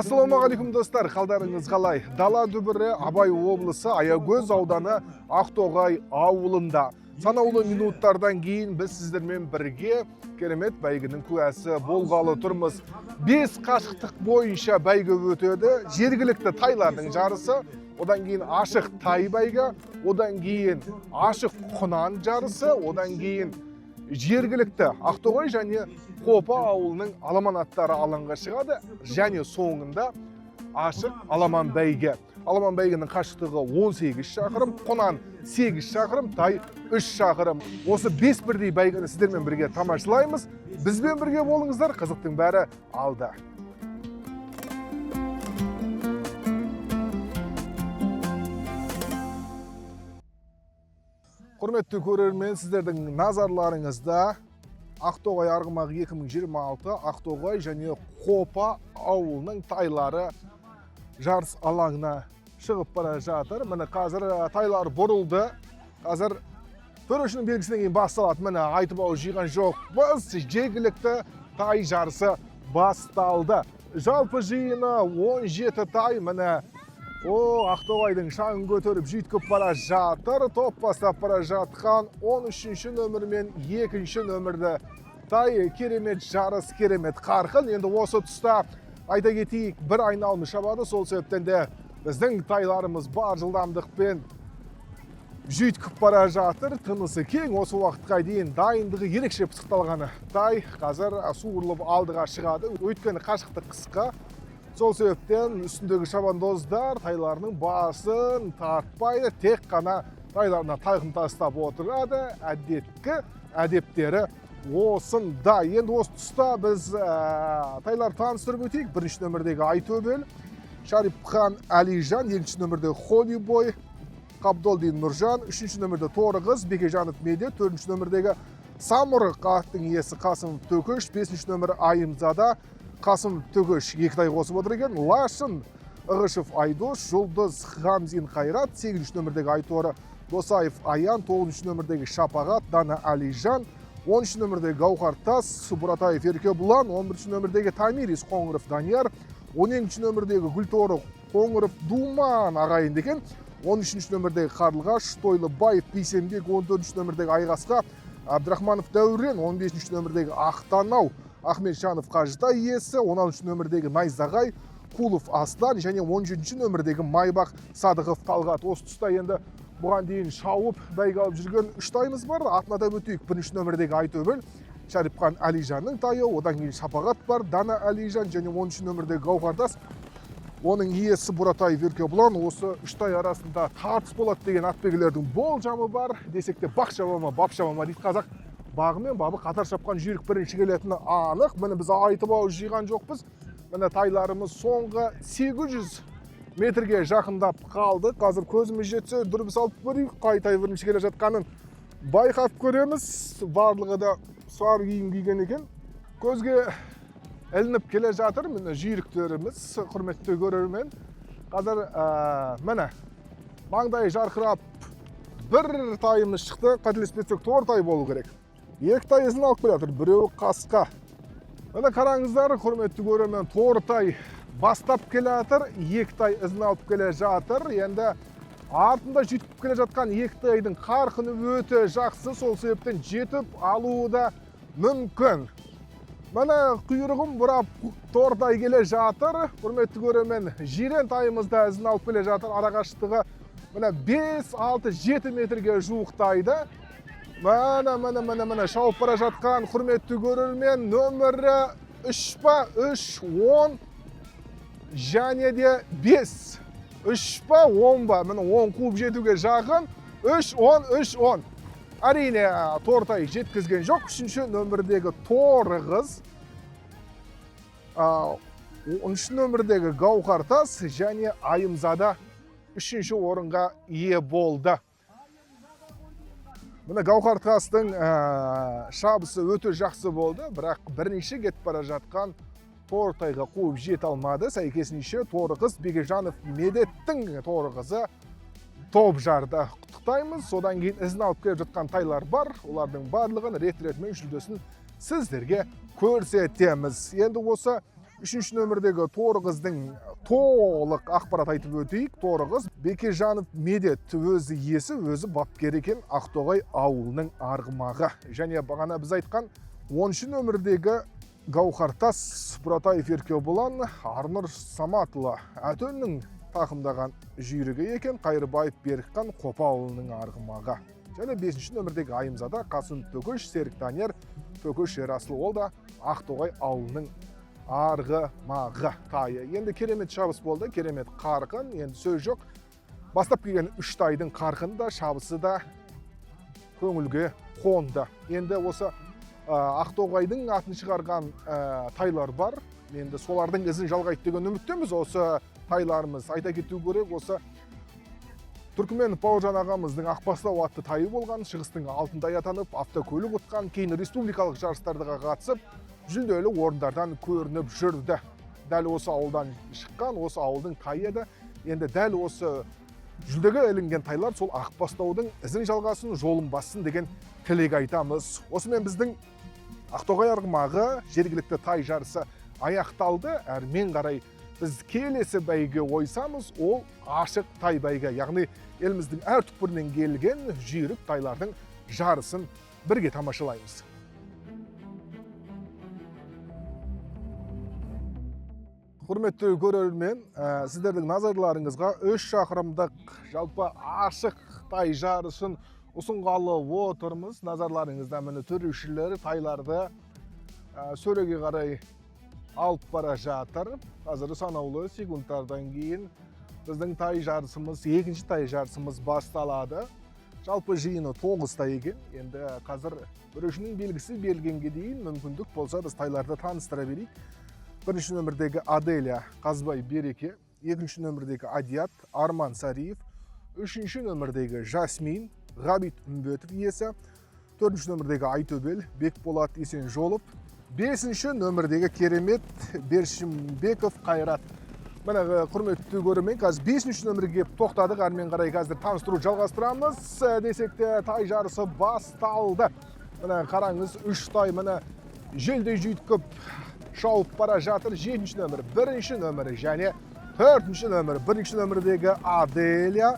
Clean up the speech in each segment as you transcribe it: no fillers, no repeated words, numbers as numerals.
Ассалаумағалейкум, достар, қалдарыңыз қалай? Дала дүбірі Абай облысы, Аягөз ауданы, Ақтоғай ауылында. Санаулы минуттардан кейін біз сіздермен бірге керемет бәйгенің куәсі болғалы тұрмыз. Бес қашықтық бойынша бәйге өтеді. Жергілікті тайлардың жарысы, одан кейін ашық тай бәйгі, одан кейін ашық құнан жарысы, одан кейін жергілікті Ақтоғай және Қопа ауылының аламан аттары алаңға шығады және соңында ашық аламан бәйге. Аламан бәйгенің қашықтығы 18 шақырым, құнан 8 шақырым, тай 3 шақырым. Осы бес бірдей бәйгені сіздермен бірге тамашалаймыз. Бізбен бірге болыңыздар, қызықтың бәрі алда. Құрметті көрермен, сіздердің назарларыңызда Ақтоғай арғымағы 2026, Ақтоғай және Қопа ауылының тайлары жарыс алаңына шығып бара жатыр. Міне, қазір тайлар бұрылды. Қазір төрешінің белгісінен кейін басталады. Міне, айтып ауыз жиған жоқпыз. Жергілікті тай жарысы басталды. Жалпы жиыны 17 тай. Міне, о, Ақтоғайдың шаңын көтеріп жүйткіп бара жатыр. Топ бастап бара жатқан 13 нөмір мен 2 нөмірді тай. Керемет жарыс, керемет қарқын. Енді осы тұста, айта кетейік, бір айналым шабады. Сол себептен де біздің тайларымыз бар жылдамдықпен жүйткіп бара жатыр. Тынысы кең, осы уақытқа дейін дайындығы ерекше пысықталғаны тай қазір суырылып алдыға шығады. Өйткені қашықтық қысқа. Сол себептен үстіндегі шабандоздар тайларының басын тартпайды, тек қана тайларына тайқын тастап отырады. Әдеткі әдептері осында. Енді осы тұста біз тайлар таныстырып өтейік. Бірінші нөмірдегі Айтөбел, Шарипхан Әлижан, екінші нөмірде Холибой, Қабдолдин Нұржан, үшінші нөмірде Торығыз, Бекежанов Медет, төртінші нөмірдегі Самұрық аттың иесі Қасымов Төкеш, бесінші нөмір Айымзада, Қасым Төкеш екі тай қосып отыр екен. Лашын Ығышев Айдос, Жұлдыз Хамзин Қайрат, сегізінші нөмірдегі Айторы Досаев Аян, тоғызыншы нөмірдегі Шапағат Дана Әлижан, 10-шы нөмірдегі Гаухар Тас, Бұратаев Еркебұлан, 11-ші нөмірдегі Тамирис Қоңыров Данияр, 12-ші нөмірдегі Гүлторы Қоңыров Думан ағайынды екен, 13-ші нөмірдегі Қарлығаш Тойлыбаев Бейсенбек, 14-ші нөмірдегі Айғасқа Абдрахманов Дәурен, 15-ші нөмірдегі Ақтанау Ахметжанов Қажытай иесі, 16 нөмірдегі Найзағай Кулов Аслан және 17 нөмірдегі Майбақ Садықов Талғат. Осы тұста енді бұған дейін шауып бәйге алып жүрген үш тайымыз бар. Атын атап өтейік. Бірінші нөмірдегі Айтөбел, Шәріпхан Әлижанның тайы, одан кейін Шапағат бар, Дана Әлижан және 13 нөмірдегі Гауһартас, оның иесі Бұратаев Еркебұлан. Осы үш тай арасында тартыс болады деген атбегілердің болжамы бар. Десек те, бақ шаба ма, бап шаба ма дейді қазақ. Бағы мен бабы қатар шапқан жүйрік бірінші келетіні анық. Міне, біз айтып ауыз жиған жоқпыз. Міне, тайларымыз соңғы 800 метрге жақындап қалды. Қазір көзіміз жетсе, дүрбі салып көрейік, қай тай бірінші келе жатқанын байқап көреміз. Барлығы да сары киім киген екен. Көзге ілініп келе жатыр, міне, жүйріктеріміз, құрметті көрермен. Қазір міне, маңдайы жарқырап бір тайымыз шықты. Қателеспесек, тортай болу керек. Екі тай ізін алып келе жатыр, біреуі қасқа. Міне, қараңыздар, құрметті көрермен, тортай бастап келе жатыр, екі тай ізін алып келе жатыр. Енді артында жүйткіп келе жатқан екі тайдың қарқыны өте жақсы, сол себептен жетіп алуы да мүмкін. Міне, құйрығын бұрап тортай келе жатыр. Құрметті көрермен, жирен тайымыз да ізін алып келе жатыр. Арақашықтығы, міне, 5, 6, 7 метрге жуықтайды. Міне, міне, міне, міне, шауып бара жатқан, құрметті көрермен, нөмірі 3 па, 3, 10 және де 5. 3 па, 10 ба? Міне, 10 қуып жетуге жақын. 3, 10, 3, 10. Әрине, тортай жеткізген жоқ. Үшінші нөмірдегі Торығыз, 10 нөмірдегі Гауһартас және Айымзада үшінші орынға ие болды. Міне, Гауһартастың шабысы өте жақсы болды, бірақ бірнеше кетіп бара жатқан Тортайға қуып жете алмады. Сәйкесінше, Торықыз, Бекежанов Медеттің Торықызы топ жарды. Құттықтаймыз. Содан кейін ізін алып келіп жатқан тайлар бар. Олардың барлығын рет-ретімен жүлдесін сіздерге көрсетеміз. Енді осы Үшінші нөмірдегі Торғыздың толық ақпарат айтып өтейік. Торғыз Бекежанов Медет өзі иесі, өзі бапкер екен, Ақтоғай ауылының арғымағы. Және бағана біз айтқан 10 нөмірдегі Гауһартас Бұратаев Еркебұлан Арнұр Саматұлы Әтөннің тақымдаған жүйрігі екен, Қайырбаев Берікхан Қопа ауылының арғымағы. Және 5 нөмірдегі Айымзада Қасым Төкеш Серік Данияр Төкеш Ерасыл, ол да Ақтоғай ауылының арғымағы тайы. Енді керемет шабыс болды, керемет қарқын, енді сөз жоқ. Бастап келген үш тайдың қарқыны да, шабысы да көңілге қонды. Енді осы Ақтоғайдың атын шығарған тайлар бар. Енді солардың ізін жалғайды деген үміттеміз. Осы тайларымыз, айта кету керек, осы Түркімен Бауыржан ағамыздың Ақбастау атты тайы болған, шығыстың алтын тайы атанып, автокөлік ұтқан, кейін республикалық жарыстарға қатысып, жүлделі орындардан көрініп жүрді. Дәл осы ауылдан шыққан, осы ауылдың тайы еді. Енді дәл осы жүлдеге ілінген тайлар сол Ақбастаудың ізін жалғасын, жолын бассын деген тілек айтамыз. Осымен біздің Ақтоғай арғымағы жергілікті тай жарысы аяқталды. Әрмен қарай біз келесі бәйге ойсамыз, ол ашық тай бәйге, яғни еліміздің әр түкпірінен келген жүйрік тайлардың жарысын бірге тамашалаймыз. Құрметті көрермен, сіздердің назарларыңызға 3 шақырымдық жалпы ашық тай жарысын ұсынғалы отырмыз. Назарларыңызда міне төрешілер тайларды сөреге қарай алып бара жатыр. Қазір санаулы секундтардан кейін біздің тай жарысымыз, екінші тай жарысымыз басталады. Жалпы жиыны 9 тай екен. Енді қазір төрешінің белгісі берілгенге дейін мүмкіндік болса біз тайларды таныстыра берейік. Бірінші нөмірдегі Аделя Қазбай Береке, екінші нөмірдегі Адият Арман Сариев, үшінші нөмірдегі Жасмин Ғабит Үмбетов иесі, төртінші нөмірдегі Айтөбел Бекболат Есенжолов, бесінші нөмірдегі Керемет Бершімбеков Қайрат. Міне, құрметті көрермен, қазір бесінші нөмірге келіп тоқтадық. Әрмен қарай қазір таныстыру жалғастырамыз. Десек те тай жарысы басталды. Міне қараңыз, үш тай міне желдей жүйткіп шауып бара жатыр. Жетінші нөмір, бірінші нөмірі және төртінші нөмір. Бірінші нөмірдегі Аделя,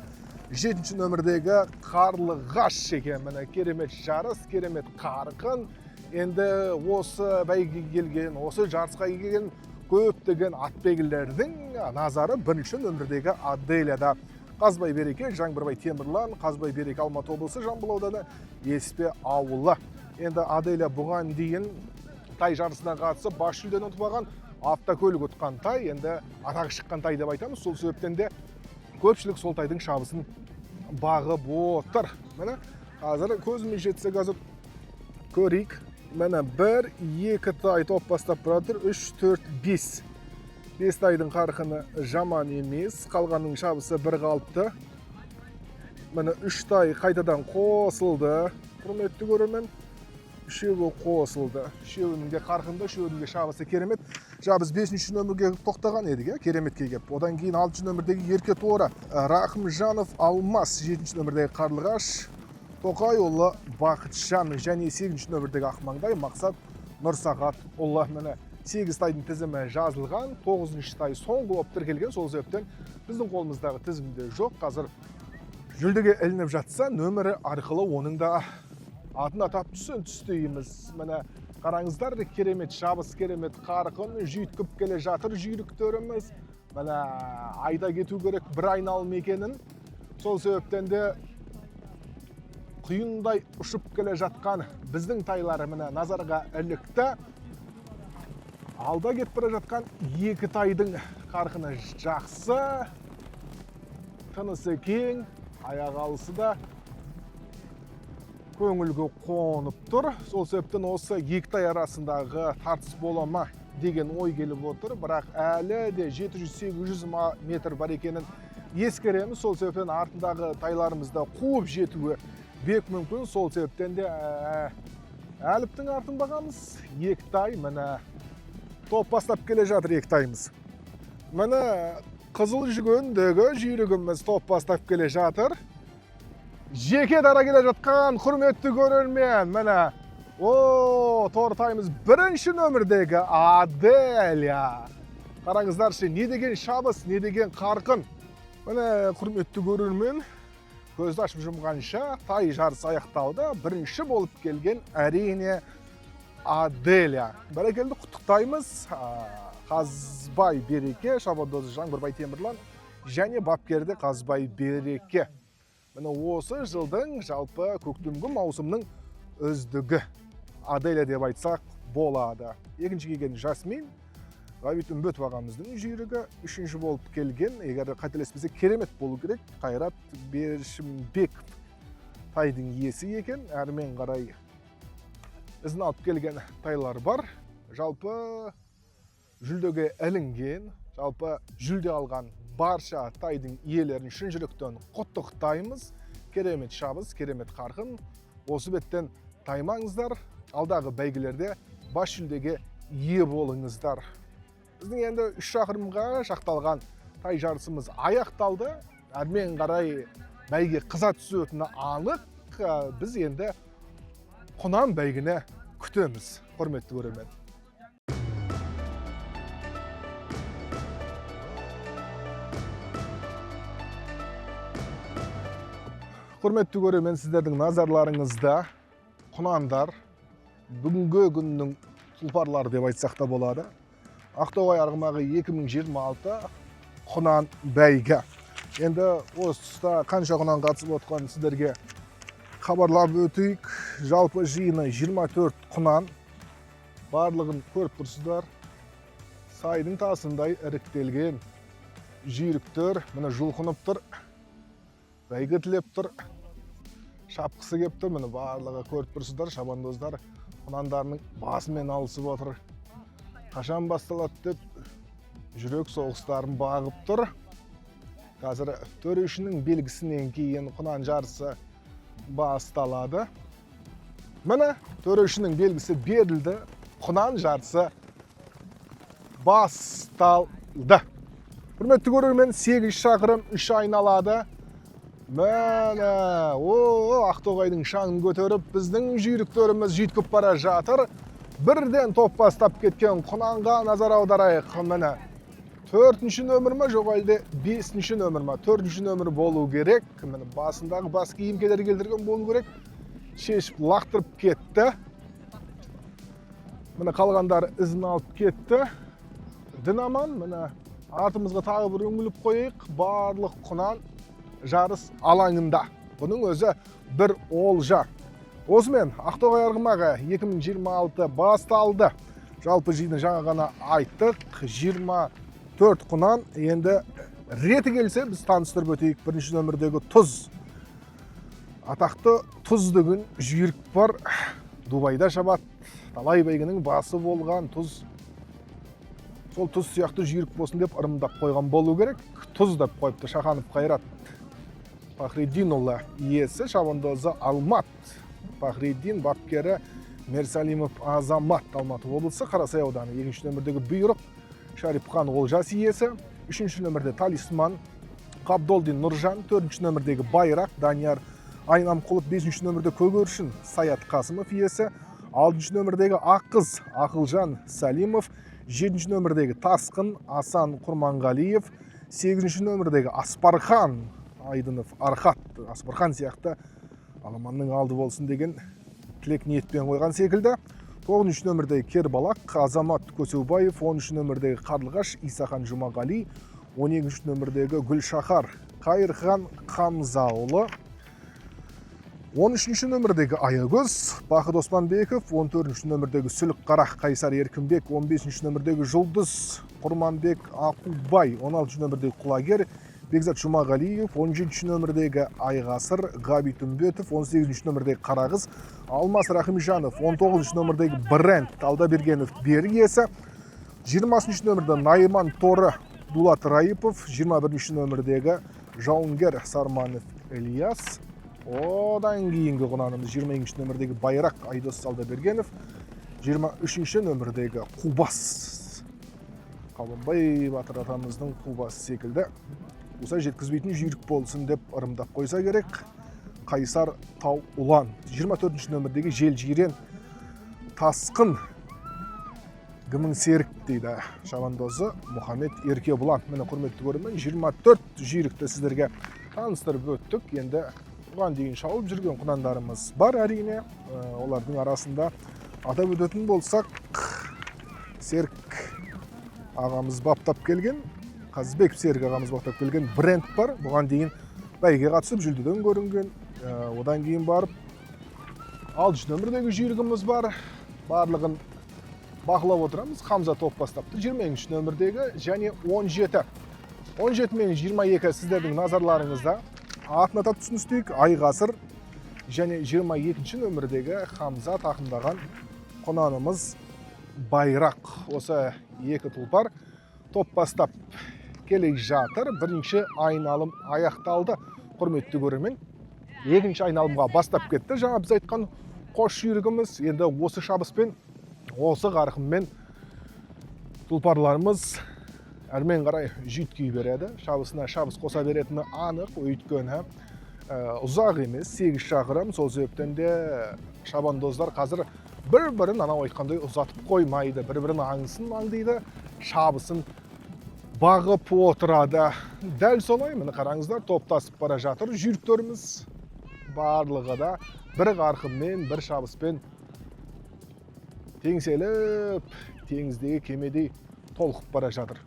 жетінші нөмірдегі Қарлығаш екен. Міне керемет жарыс, керемет қарқын. Енді осы бәйгеге келген, осы жарысқа келген көптеген атбегілердің назары бірінші нөмірдегі Аделяда. Қазбай Береке, Жаңбырбай Темірлан, Қазбай Береке, Алматы облысы, Жамбыл ауданы, Еспе ауылы. Енді Аделя бұған дейін тай жарысына қатысып, бас жүлдені ұтып алған, автокөлік ұтқан тай, енді атағы шыққан тай деп айтамыз. Сол себептен де көпшілік сол тайдың шабысын бағып отыр. Міне қазір көзіміз жетсе қазір көрейік. Міне 1, 2 тай топ бастап бара жатыр. 3, 4, 5. 5 тайдың қарқыны жаман емес. Қалғанның шабысы бір қалыпты. Міне 3 тай қайтадан қосылды. Құрметті көрермен, үшеуі қосылды. Үшеуінің де қарқынды, үшеуінің де шабысы керемет. Жаңа біз 5-ші нөмірге тоқтаған едік, кереметке келіп. Одан кейін 6 нөмірдегі Ерке Торы, Рахымжанов Алмас, 7 нөмірдегі Қарлығаш Тоқайұлы Бақытжан және 8 нөмірдегі Ақмаңдай Мақсат Нұрсағатұлы. Міне 8 тайдың тізімі жазылған, 9 тай соңғы болып тіркелген. Сол себептен біздің қолымыздағы тізімде жоқ. Қазір жүлдеге ілініп жатса, нөмірі арқылы оның да атын атап түсін түстейміз. Міне қараңыздар, керемет шабыс, керемет қарқын, жүйткіп келе жатыр жүйріктеріміз. Міне айта кету керек бір айналым екенін. Сол себептен де құйындай ұшып келе жатқан біздің тайлары міне назарға ілікті. Алда кетіп бара жатқан екі тайдың қарқыны жақсы, тынысы кең, аяқ алысы да көңілге қонып тұр. Сол себептен осы екі тай арасындағы тартыс бола ма деген ой келіп отыр. Бірақ әлі де 700-800 метр бар екенін ескереміз. Сол себептен артындағы тайларымызды қуып жетуі бек мүмкін. Сол себептен де әліптің артын бағамыз. Екі тай міне топ бастап келе жатыр екі тайымыз. Міне қызыл жүгендегі жүйрігіміз топ бастап келе жатыр. Жеке дара келе жатқан құрметті көрермен, міне О, торы бірінші нөмірдегі Аделя. Қараңыздаршы, не деген шабыс, не деген қарқын. Міне, құрметті көрермен, көзді ашып жұмғанша тай жарысы аяқталды. Бірінші болып келген әрине Аделя. Бәрекелді, құттықтаймыз. Қазбай Береке, шабандозы Жаңбырбай Темірлан және бапкерді Қазбай Береке. Міне, осы жылдың жалпы көктемгі маусымның үздігі Аделя деп айтсақ болады. Екінші келген Жасмин, Ғабит Үмбетов ағамыздың жүйрігі, үшінші болып келген, егер қателеспесе, керемет болу керек, Қайрат Бершімбеков тайдың иесі екен. Әрмен қарай ізін алып келген тайлар бар. Жалпы жүлдеге ілінген, жалпы жүлде алған барша тайдың иелерін шын жүректен құттықтаймыз. Керемет шабыс, керемет қарқын. Осы беттен таймаңыздар, алдағы бәйгелерде бас жүлдеге ие болыңыздар. Біздің енді 3 шақырымға шақталған тай жарысымыз аяқталды. Әрмен қарай бәйге қыза түсетіні анық. Біз енді құнан бәйгені күтеміз, құрметті көрермен. Құрметті көрермен, сіздердің назарларыңызда құнандар, бүгінгі күннің тұлпарлары деп айтсақ та болады. Ақтоғай арғымағы 2026 құнан бәйгі. Енді осы тұста қанша құнан қатысып отқанын сіздерге хабарлап өтейік. Жалпы жиыны 24 құнан. Барлығын көріп тұрсыздар. Сайдың тасындай іріктелген жүйріктер міне жұлқынып тұр. Бәйгі тілеп тұр. Шапқысы кеп тұр. Міне барлығы көріп тұрсыздар. Шабандоздар құнандарының басымен алысып отыр. Қашан басталады деп жүрек соғыстарын бағып тұр. Қазір төрешінің белгісінен кейін құнан жарысы басталады. Міне, төрешінің белгісі берілді. Құнан жарысы басталды. Құрметті көрермен, 8 шақырым 3 айналады. Міне, о, Ақтоғайдың шаңын көтеріп, біздің жүйріктеріміз жүйткіп бара жатыр. Бірден топ бастап кеткен құнанға назар аударайық. Міне, 4-ші нөмір ме, жоқ әлде 5-ші нөмір ме? 4-ші нөмір болу керек. Міне, басындағы бас киім кедергі келтірген болу керек. Шешіп лақтырып кетті. Міне, қалғандары ізін алып кетті. Дін аман, міне, артымызға тағы бір үңіліп қояйық. Барлық құнан жарыс алаңында. Бұның өзі бір олжа. Осымен Ақтоғай арғымағы 2026 басталды. Жалпы жиыны жаңа ғана айттық. 24 құнан. Енді реті келсе біз таныстырып өтейік. Бірінші нөмірдегі Тұз. Атақты Тұз деген жүйрік бар. Дубайда шабады. Талай бәйгенің басы болған Тұз. Сол Тұз сияқты жүйрік болсын деп ырымдап қойған болу керек. Тұз деп қойыпты Шаханов Қайрат Пахриддинұлы иесі, шабандозы Алмат Пахриддин, бапкері Мерсалимов Азамат, Алматы облысы Қарасай ауданы. Екінші нөмірдегі Бұйрық Шарипхан Олжас иесі, үшінші нөмірде Талисман Қабдолдин Нұржан, төртінші нөмірдегі Байрақ Данияр Айнамқұлов, бесінші нөмірде Көгершін Саят Қасымов иесі, алтыншы нөмірдегі Аққыз Ақылжан Салимов, жетінші нөмірдегі Тасқын Асан Құрманғалиев, сегізінші нөмірдегі Аспархан Айдынов Архат, Аспархан сияқты аламанның алды болсын деген тілек ниетпен қойған секілді. 9-шы нөмірдегі Кербалақ Азамат Көсеубаев, 10-шы нөмірдегі Қарлығаш Исахан Жұмағали, 12-ші нөмірдегі Гүлшахар Қайырхан Қамзаұлы, 13-ші нөмірдегі Аягөз Бақыт Оспанбеков, 14-ші нөмірдегі Сүлікқара Қайсар Еркінбек, 15-ші нөмірдегі Жұлдыз Құрманбек Ақубай, 16-шы нөмірдегі Құлагер Бекзат Жұмағалиев, 17-ші нөмірдегі Айғасыр Ғабит Үмбетов, 18-ші нөмірдегі Қарағыз Алмас Рахимжанов, 19-шы нөмірдегі Бренд Алдабергенов Берік иесі, 20-шы нөмірде Найман Торы Дулат Райыпов, 21-ші нөмірдегі Жауынгер Сарманов Ильяс, одан кейінгі құнанымыз 22-ші нөмірдегі Байрақ Айдос Алдабергенов, 23-ші нөмірдегі Қубас, Қабанбай батыр атамыздың Қубасы секілді қуса жеткізбейтін жүйрік болсын деп ырымдап қойса керек, Қайсар Тау Ұлан, 24-ші нөмірдегі Жел Жирен Тасқын Гімің Серік дейді шабандозы Мұхаммед Еркебұлан. Міне, құрметті көрермен, 24 жүйрікті сіздерге таныстырып өттік. Енді бұған дейін шауып жүрген құнандарымыз бар, әрине. Олардың арасында атап өтетін болсақ, Серік ағамыз баптап келген, Қазыбек Серік ағамыз баптап келген Бренд бар. Бұған дейін бәйгеге қатысып, жүлдеден көрінген. Одан кейін барып 6 нөмірдегі жүйрігіміз бар. Барлығын бақылап отырамыз. Хамза топ бастапты 23 нөмірдегі және 17. 17 мен 22 сіздердің назарларыңызда. Атын атап түсіністейік: Айғасыр және 22 нөмірдегі Хамза тақымдаған құнанымыз Байрақ. Осы екі тұлпар топ бастап келе жатыр. Бірінші айналым аяқталды, құрметті көрермен. Екінші айналымға бастап кетті жаңа біз айтқан қос жүйрігіміз. Енді осы шабыспен, осы қарқынмен тұлпарларымыз әрмен қарай жүйткей береді, шабысына шабыс қоса беретіні анық. Өйткені ұзақ емес, 8 шақырым. Сол себептен де шабандоздар қазір бір бірін анау айтқандай ұзатып қоймайды, бір бірін аңысын аңдиды, шабысын бағып отырады. Дәл солай, міне, қараңыздар, топтасып бара жатыр жүйріктеріміз. Барлығы да бір қарқынмен, бір шабыспен теңселіп, теңіздегі кемедей толқып бара жатыр.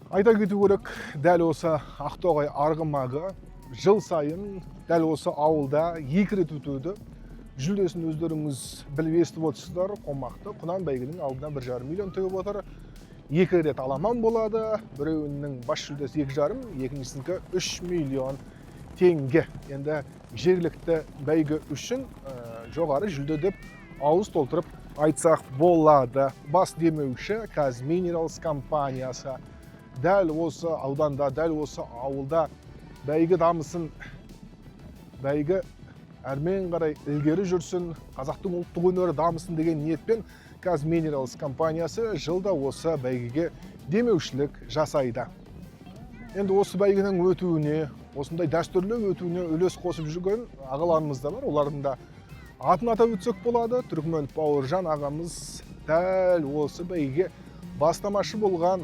Айта кету керек, дәл осы Ақтоғай арғымағы жыл сайын дәл осы ауылда екі рет өтеді. Жүлдесін өздеріңіз біліп, естіп отырсыздар. Қомақты құнан бәйгенің алдына 1,5 миллион тігіп отыр. Екі рет аламан болады. Біреуінің бас жүлдесі 2,5, екіншісінікі 3 миллион теңге. Енді жергілікті бәйге үшін жоғары жүлде деп ауыз толтырып айтсақ болады. Бас демеуші — Казминералс компаниясы. Дәл осы ауданда, дәл осы ауылда бәйгі дамысын, бәйгі әрмен қарай ілгері жүрсін, қазақтың ұлттық өнері дамысын деген ниетпен Казминералс компаниясы жылда осы бәйгеге демеушілік жасайды. Енді осы бәйгенің өтуіне, осындай дәстүрлі өтуіне үлес қосып жүрген ағаларымыз да бар. Олардың да атын атап өтсек болады. Түркменов Бауыржан ағамыз дәл осы бәйгеге бастамашы болған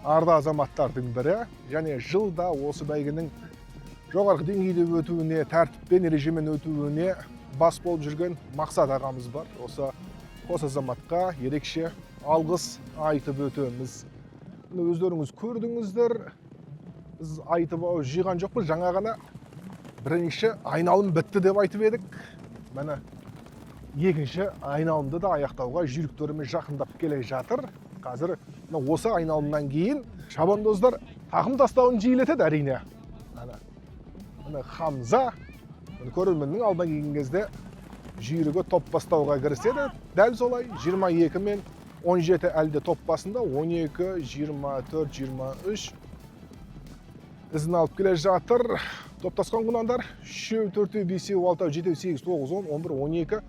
арда азаматтардың бірі және жылда осы бәйгенің жоғарғы деңгейде өтуіне, тәртіппен, ережемен өтуіне бас болып жүрген Мақсат ағамыз бар. Осы қос азаматқа ерекше алғыс айтып өтеміз. Міне, өздеріңіз көрдіңіздер, біз айтып ауыз жиған жоқпыз. Жаңа ғана бірінші айналым бітті деп айтып едік. Міне, екінші айналымды да аяқтауға жүйріктеріміз жақындап келе жатыр. Қазір мына осы айналымнан кейін шабандоздар тақым тастауын жиілетеді, әрине. Міне, міне, Хамза, міне, көрерменнің алдына келген кезде жүйрігі топ бастауға кіріседі. Дәл солай, 22 мен 17 әлде топ басында. 12, 24, 23 ізін алып келе жатыр. Топтасқан құнандар үшеу, төртеу, бесеу, алтау, жетеу, сегіз, тоғыз, 10, 11, 12,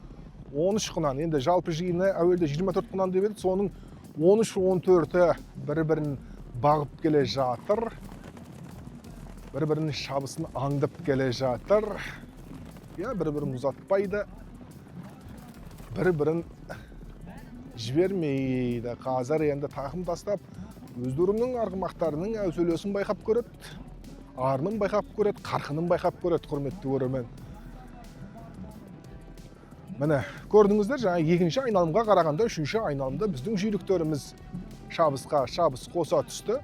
13 құнан. Енді жалпы жиыны әуелде 24 құнан деп едік, соның 13, 14-і бір бірін бағып келе жатыр, бір бірінің шабысын аңдып келе жатыр. Иә, бір бірін ұзатпайды, бір бірін жібермейді. Қазір енді тақым тастап, өздерінің арғымақтарының әуселесін байқап көреді, арынын байқап көреді, қарқынын байқап көреді, құрметті көрермен. Міне, көрдіңіздер, жаңа екінші айналымға қарағанда үшінші айналымда біздің жүйріктеріміз шабысқа шабыс қоса түсті.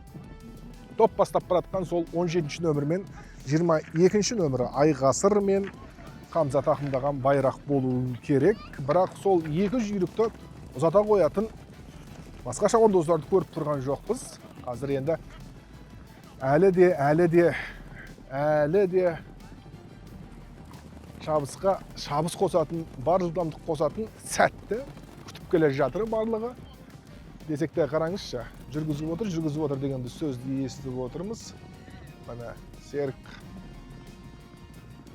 Топ бастап бара жатқан сол 17 нөмір мен 22 нөмірі Айғасыр мен Хамза тақымдаған Байрақ болуы керек. Бірақ сол екі жүйрікті ұзата қоятын басқа шабандоздарды көріп тұрған жоқпыз. Қазір енді әлі де шабысқа шабыс қосатын, бар жылдамдық қосатын сәтті күтіп келе жатыр барлығы десек те, қараңызшы, жүргізіп отыр, жүргізіп отыр деген біз сөзді естіп отырмыз. Міне, Серік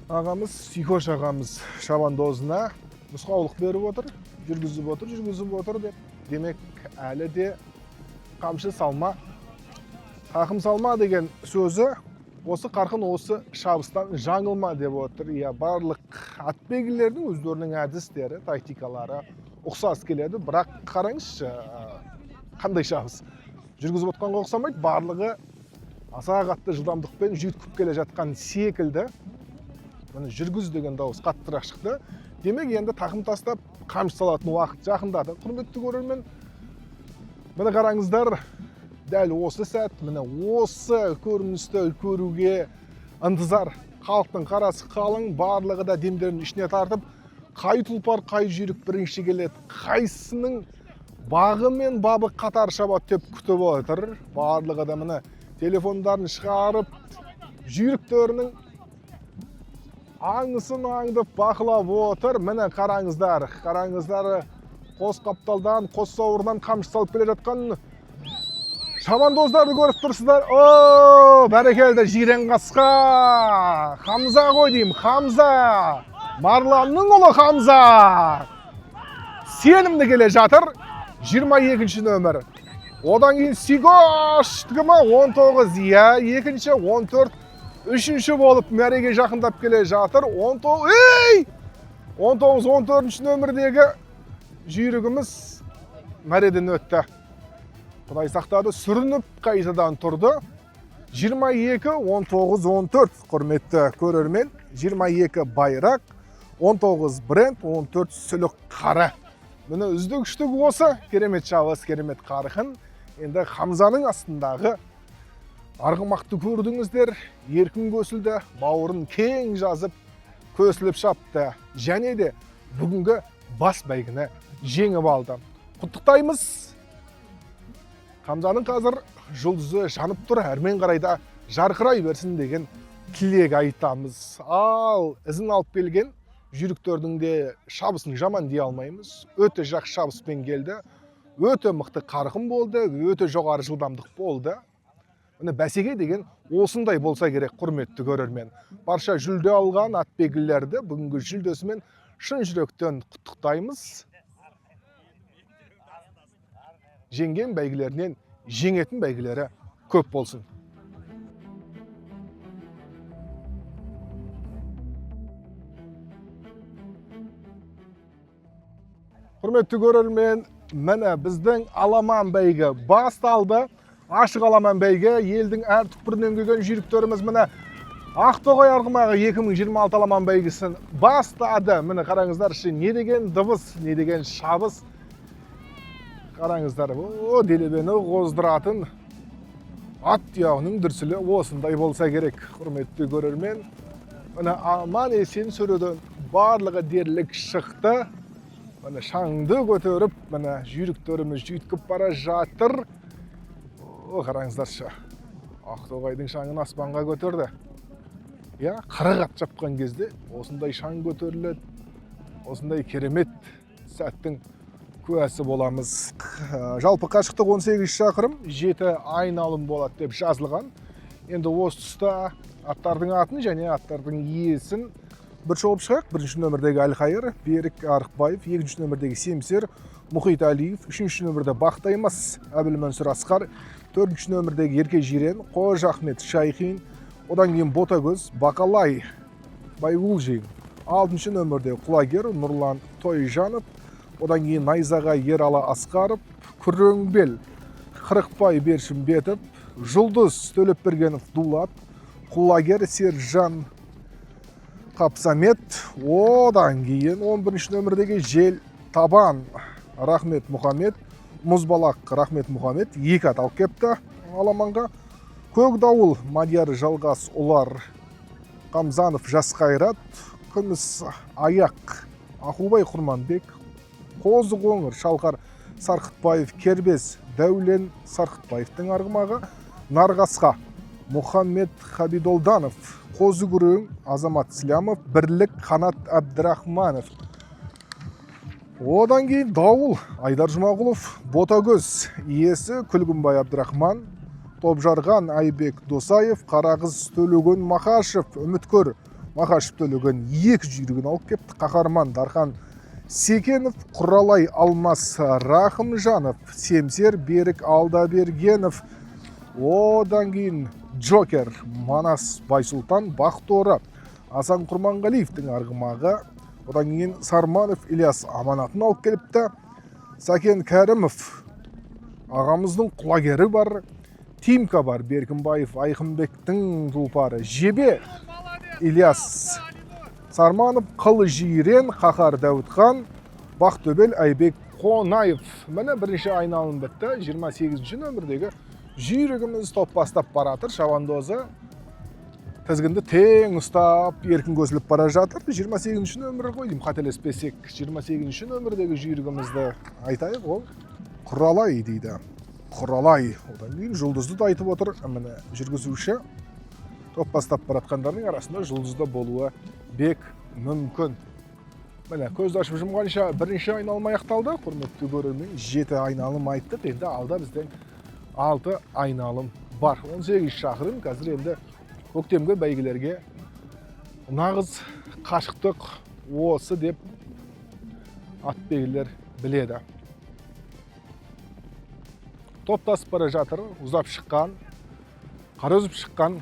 ағамыз, Сүйкош ағамыз шабандозына нұсқаулық беріп отыр, жүргізіп отыр, жүргізіп отыр деп. Демек, әлі де қамшы салма, тақым салма деген сөзі, осы қарқын, осы шабыстан жаңылма деп отыр. Иә, барлық атбегілердің өздерінің әдістері, тактикалары. Ұқсас келеді, бірақ қараңызшы, қандай шабыс. Жүргізіп отқанға ұқсамайды, барлығы аса қатты жылдамдықпен жүйткіп келе жатқан секілді. Міне, жүргіз деген дауыс қаттырақ шықты. Демек, енді тақым тастап қамшы салатын уақыт жақындады. Құрметті көрермен, міне қараңыздар, дәл осы сәт, міне осы көріністі көруге ынтызар. Халықтың қарасы қалың, барлығы да демдерін ішіне тартып, қай тұлпар, қай жүйрік бірінші келеді, қайсысының бағы мен бабы қатар шабады деп күтіп отыр. Барлығы да міне телефондарын шығарып, жүйріктерінің аңысын аңдып бақылап отыр. Міне қараңыздар, қараңыздар, қос қапталдан, қос сауырынан қамшы салып келе жатқан шабандоздарды көріп тұрсыздар. О, бәрекелді, жирен қасқа Хамза ғой деймін, Хамза, Марланның ұлы Хамза сенімді келе жатыр. 22 нөмір. Одан кейін Сигош ма, 19, иә, екінші, 14, үшінші болып мәреге жақындап келе жатыр. 19, ей! 19, 14 нөмірдегі жүйрігіміз мәреден өтті. Құдай сақтады, сүрініп қайтадан тұрды. 22, 19, 14, құрметті көрермен. 22 байрақ, 19 бренд, 14 сүлік қара. Міне, үздік үштік осы. Керемет шабыс, керемет қарқын. Енді Хамзаның астындағы арғымақты көрдіңіздер, еркін көсілді, бауырын кең жазып, көсіліп шапты. Және де бүгінгі бас бәйгіні жеңіп алды. Құттықтаймыз. Хамзаның қазір жұлдызы жанып тұр, әрмен қарай да жарқырай берсін деген тілек айтамыз. Ал ізін алып келген жүйріктердің де шабысын жаман дей алмаймыз. Өте жақсы шабыспен келді. Өте мықты қарқын болды, өте жоғары жылдамдық болды. Міне, бәсеке деген осындай болса керек, құрметті көрермен. Барша жүлде алған атбегілерді бүгінгі жүлдесімен шын жүректен құттықтаймыз. Жеңген бәйгелерінен жеңетін бәйгелері көп болсын. Құрметті көрермен, міне біздің аламан бәйгі басталды. Ашық аламан бәйгі, елдің әр түкпірінен келген жүйріктеріміз міне Ақтоғай арғымағы 2026 аламан бәйгісін бастады. Міне қараңыздаршы, не деген дыбыс, не деген шабыс. Қараңыздар, о, делебені қоздыратын ат тұяғының дүрсілі осындай болса керек, құрметті көрермен. Міне аман есен сөреден барлығы дерлік шықты. Міне шаңды көтеріп, міне жүйріктеріміз жүйткіп бара жатыр. О, қараңыздаршы, Ақтоғайдың шаңын аспанға көтерді. Я, 40 ат шапқан кезде осындай шаң көтеріледі, осындай керемет сәттің куәсі боламыз. Жалпы қашықтық 18 шақырым, 7 айналым болады деп жазылған. Енді осы тұста аттардың атын және аттардың иесін бір шолып шығайық. Бірінші нөмірдегі Әлхайыр, Берік Арықбаев, екінші нөмірдегі Семсер, Мұхит Әлиев, үшінші нөмірде Бақтаймас, Әбілмансұр Асқар, төртінші нөмірдегі Ерке Жирен, Қожа Ахмет Шайхин, одан кейін Ботагөз, Бақалай Байғұлжин, алтыншы нөмірде Құлагер, Нұрлан Тойжанов, одан кейін Найзаға Ералы Асқаров, Күреңбел Қырықбай Бершімбетов, Жұлдыз Төлепбергенов Дулат, Құлагер Сержан Қапсамет, одан кейін 11 нөмірдегі Жел Табан Рахмет Мұхаммед, Мұзбалақ Рахмет Мұхаммед, екі ат алып кепті аламанға. Көк Дауыл Мадияр Жалғас Ұлар Қамзанов Жас Қайрат, Күміс Аяқ Ақубай Құрманбек, Қозы Қоңыр Шалқар Сарқытбаев Кербез Дәулен Сарқытбаевтың арғымағы, Нарғасқа Мұхаммед Хабидолданов, Қозы Күрең Азамат Слямов, Бірлік Қанат Әбдірахманов. Одан кейін Дауыл Айдар Жұмағұлов, Ботагөз иесі Күлгінбай Әбдірахман, Топжарған Айбек Досаев, Қарағыз Төлеген Махашев, үміткер Махашев Төлеген екі жүйрігін алып кепті. Қаһарман Дархан Секенов, Құралай Алмас Рахымжанов, Семсер Берік Алдабергенов, одан кейін Джокер Манас Байсұлтан Бақторы, Асан Құрманғалиевтің арғымағы, Одан кейін Сарманов Ильяс аманатын алып келіпті. Сәкен Кәрімов ағамыздың құлагері бар. Тимка бар, Беркінбаев Айқынбектің тұлпары. Жебе Ильяс Сарманов, Қыл Жирен, Қаһар Дәуітхан, Бақтөбел Айбек Қонаев. Міне, бірінші айналым бітті. 28 нөмірдегі жүйрігіміз топ бастап баратыр. Шабандозы тізгінді тең ұстап, еркін көсіліп бара жатыр. 28 нөмір ғой деймін, қателеспесек. 28 нөмірдегі жүйрігімізді айтайық, ол Құралай дейді. Құралай. Одан кейін Жұлдызды да айтып отыр. Міне, жүргізуші топ бастап баратқандардың арасында Жұлдызды болуы бек мүмкін. Міне, көзді ашып жұмғанша бірінші айналым аяқталды. Құрметті көрермен, жеті айналым айттық. Енді алда бізден алты айналым бар. 18 шақырым. Қазір енді көктемгі бәйгелерге нағыз қашықтық осы деп атбегілер біледі. Топтасып бара жатыр, ұзап шыққан, қар үзіп шыққан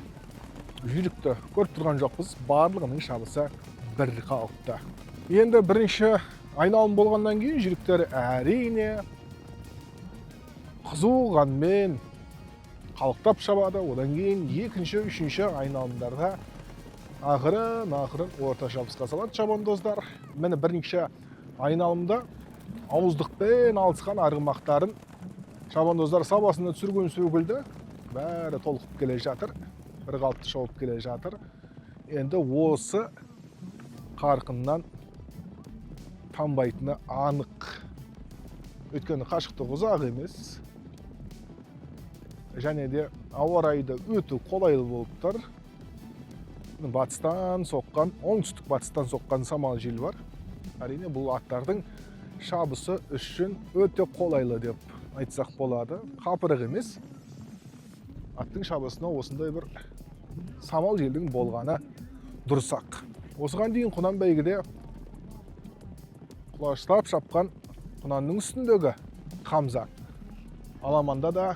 жүйрікті көріп тұрған жоқпыз. Барлығының шабысы бір қалыпты. Енді бірінші айналым болғаннан кейін жүйріктер, әрине, қызу қанмен қалықтап шабады. Одан кейін екінші, үшінші айналымдарда ақырын ақырын орта шабысқа салады шабандоздар. Міне, бірінші айналымда ауыздықпен алысқан арғымақтарын шабандоздар сабасына түсірген секілді, бәрі толқып келе жатыр, бір қалыпты шауып келе жатыр. Енді осы қарқыннан танбайтыны анық, өйткені қашықтық ұзақ емес және де ауа райы да өте қолайлы болып тұр. Батыстан соққан, оңтүстік батыстан соққан самал жел бар. Әрине, бұл аттардың шабысы үшін өте қолайлы деп айтсақ болады. Қапырық емес, аттың шабысына осындай бір самал желдің болғаны дұрыс ақ. Осыған дейін құнан бәйгеде құлаштап шапқан құнанның үстіндегі Хамза аламанда да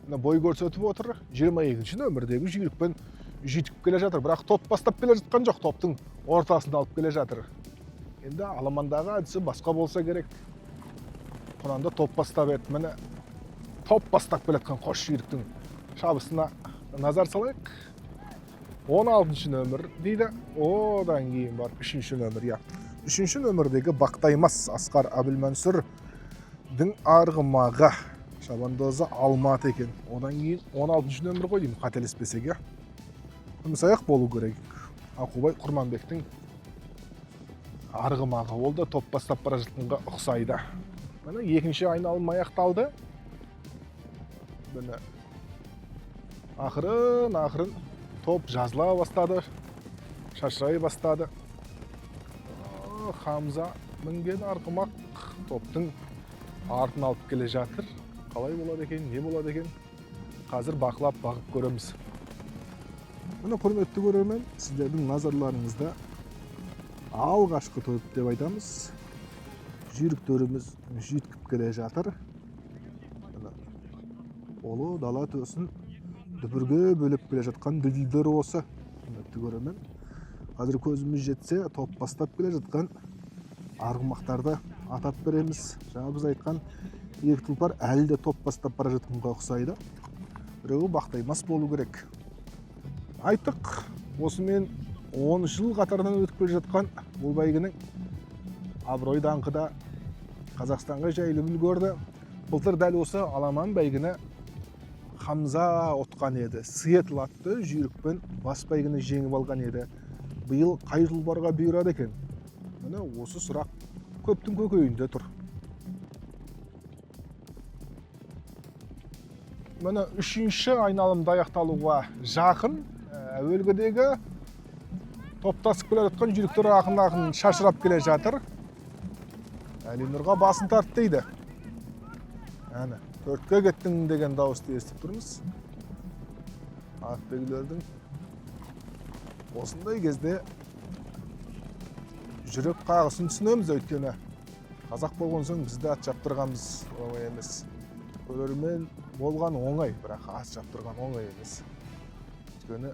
мына бой көрсетіп отыр. 22 нөмірдегі жүйрікпен жүйткіп келе жатыр, бірақ топ бастап келе жатқан жоқ, топтың ортасында алып келе жатыр. Енді аламандағы әдісі басқа болса керек, құнанда топ бастап еді. Міне, топ бастап келе жатқан қос жүйріктің шабысына назар салайық. 16 нөмір дейді, одан кейін барып үшінші нөмір. Иә, үшінші нөмірдегі Бақтаймас Асқар Әбілмәнсұрдың арғымағы, шабандозы Алматы екен. Одан кейін 16 нөмір ғой деймін, қателеспесек, иә, Күмісаяқ болу керек, Аққубай Құрманбектің арғымағы. Ол да топ бастап бара жатқанға ұқсайды. Міне, екінші айналым аяқталды. Міне, ақырын ақырын топ жазыла бастады, шашырай бастады. Хамза мінген арғымақ топтың артын алып келе жатыр. Қалай болады екен, не болады екен, қазір бақылап бағып көреміз. Міне, құрметті көрермен, сіздердің назарларыңызда алғашқы топ деп айтамыз. Жүйріктеріміз жүйткіп келе жатыр. Міне, ұлы дала төсін дүбірге бөлеп келе жатқан дүлдүлдер осы. Құрметті көрермен, қазір көзіміз жетсе, топ бастап келе жатқан арғымақтарды атап береміз. Жаңа біз айтқан екі тұлпар әлі де топ бастап бара жатқанға ұқсайды. Біреуі Бақтаймас болу керек. Айттық, осымен 10 жыл қатарынан өтіп келе жатқан бұл бәйгенің абырой даңқы да Қазақстанға жайылып үлгерді. Былтыр дәл осы аламан бәйгені Хамза ұтқан еді. Сиэтл атты жүйрікпен бас бәйгені жеңіп алған еді. Биыл қай тұлпарға бұйырады екен? Міне, осы сұрақ көптің көкейінде тұр. Міне, үшінші айналымда аяқталуға жақын. Әуелгідегі топтасып келе жатқан жүйріктер ақырын ақырын шашырап келе жатыр. Әлинұрға басын тарт дейді. Әне, төртке кеттің деген дауысты естіп тұрмыз. Атбегілердің осындай кезде жүрек қағысын түсінеміз, өйткені қазақ болған соң біз де ат шаптырғанбыз оңай емес. Көрермен болған оңай, бірақ ат шаптырған оңай емес, өйткені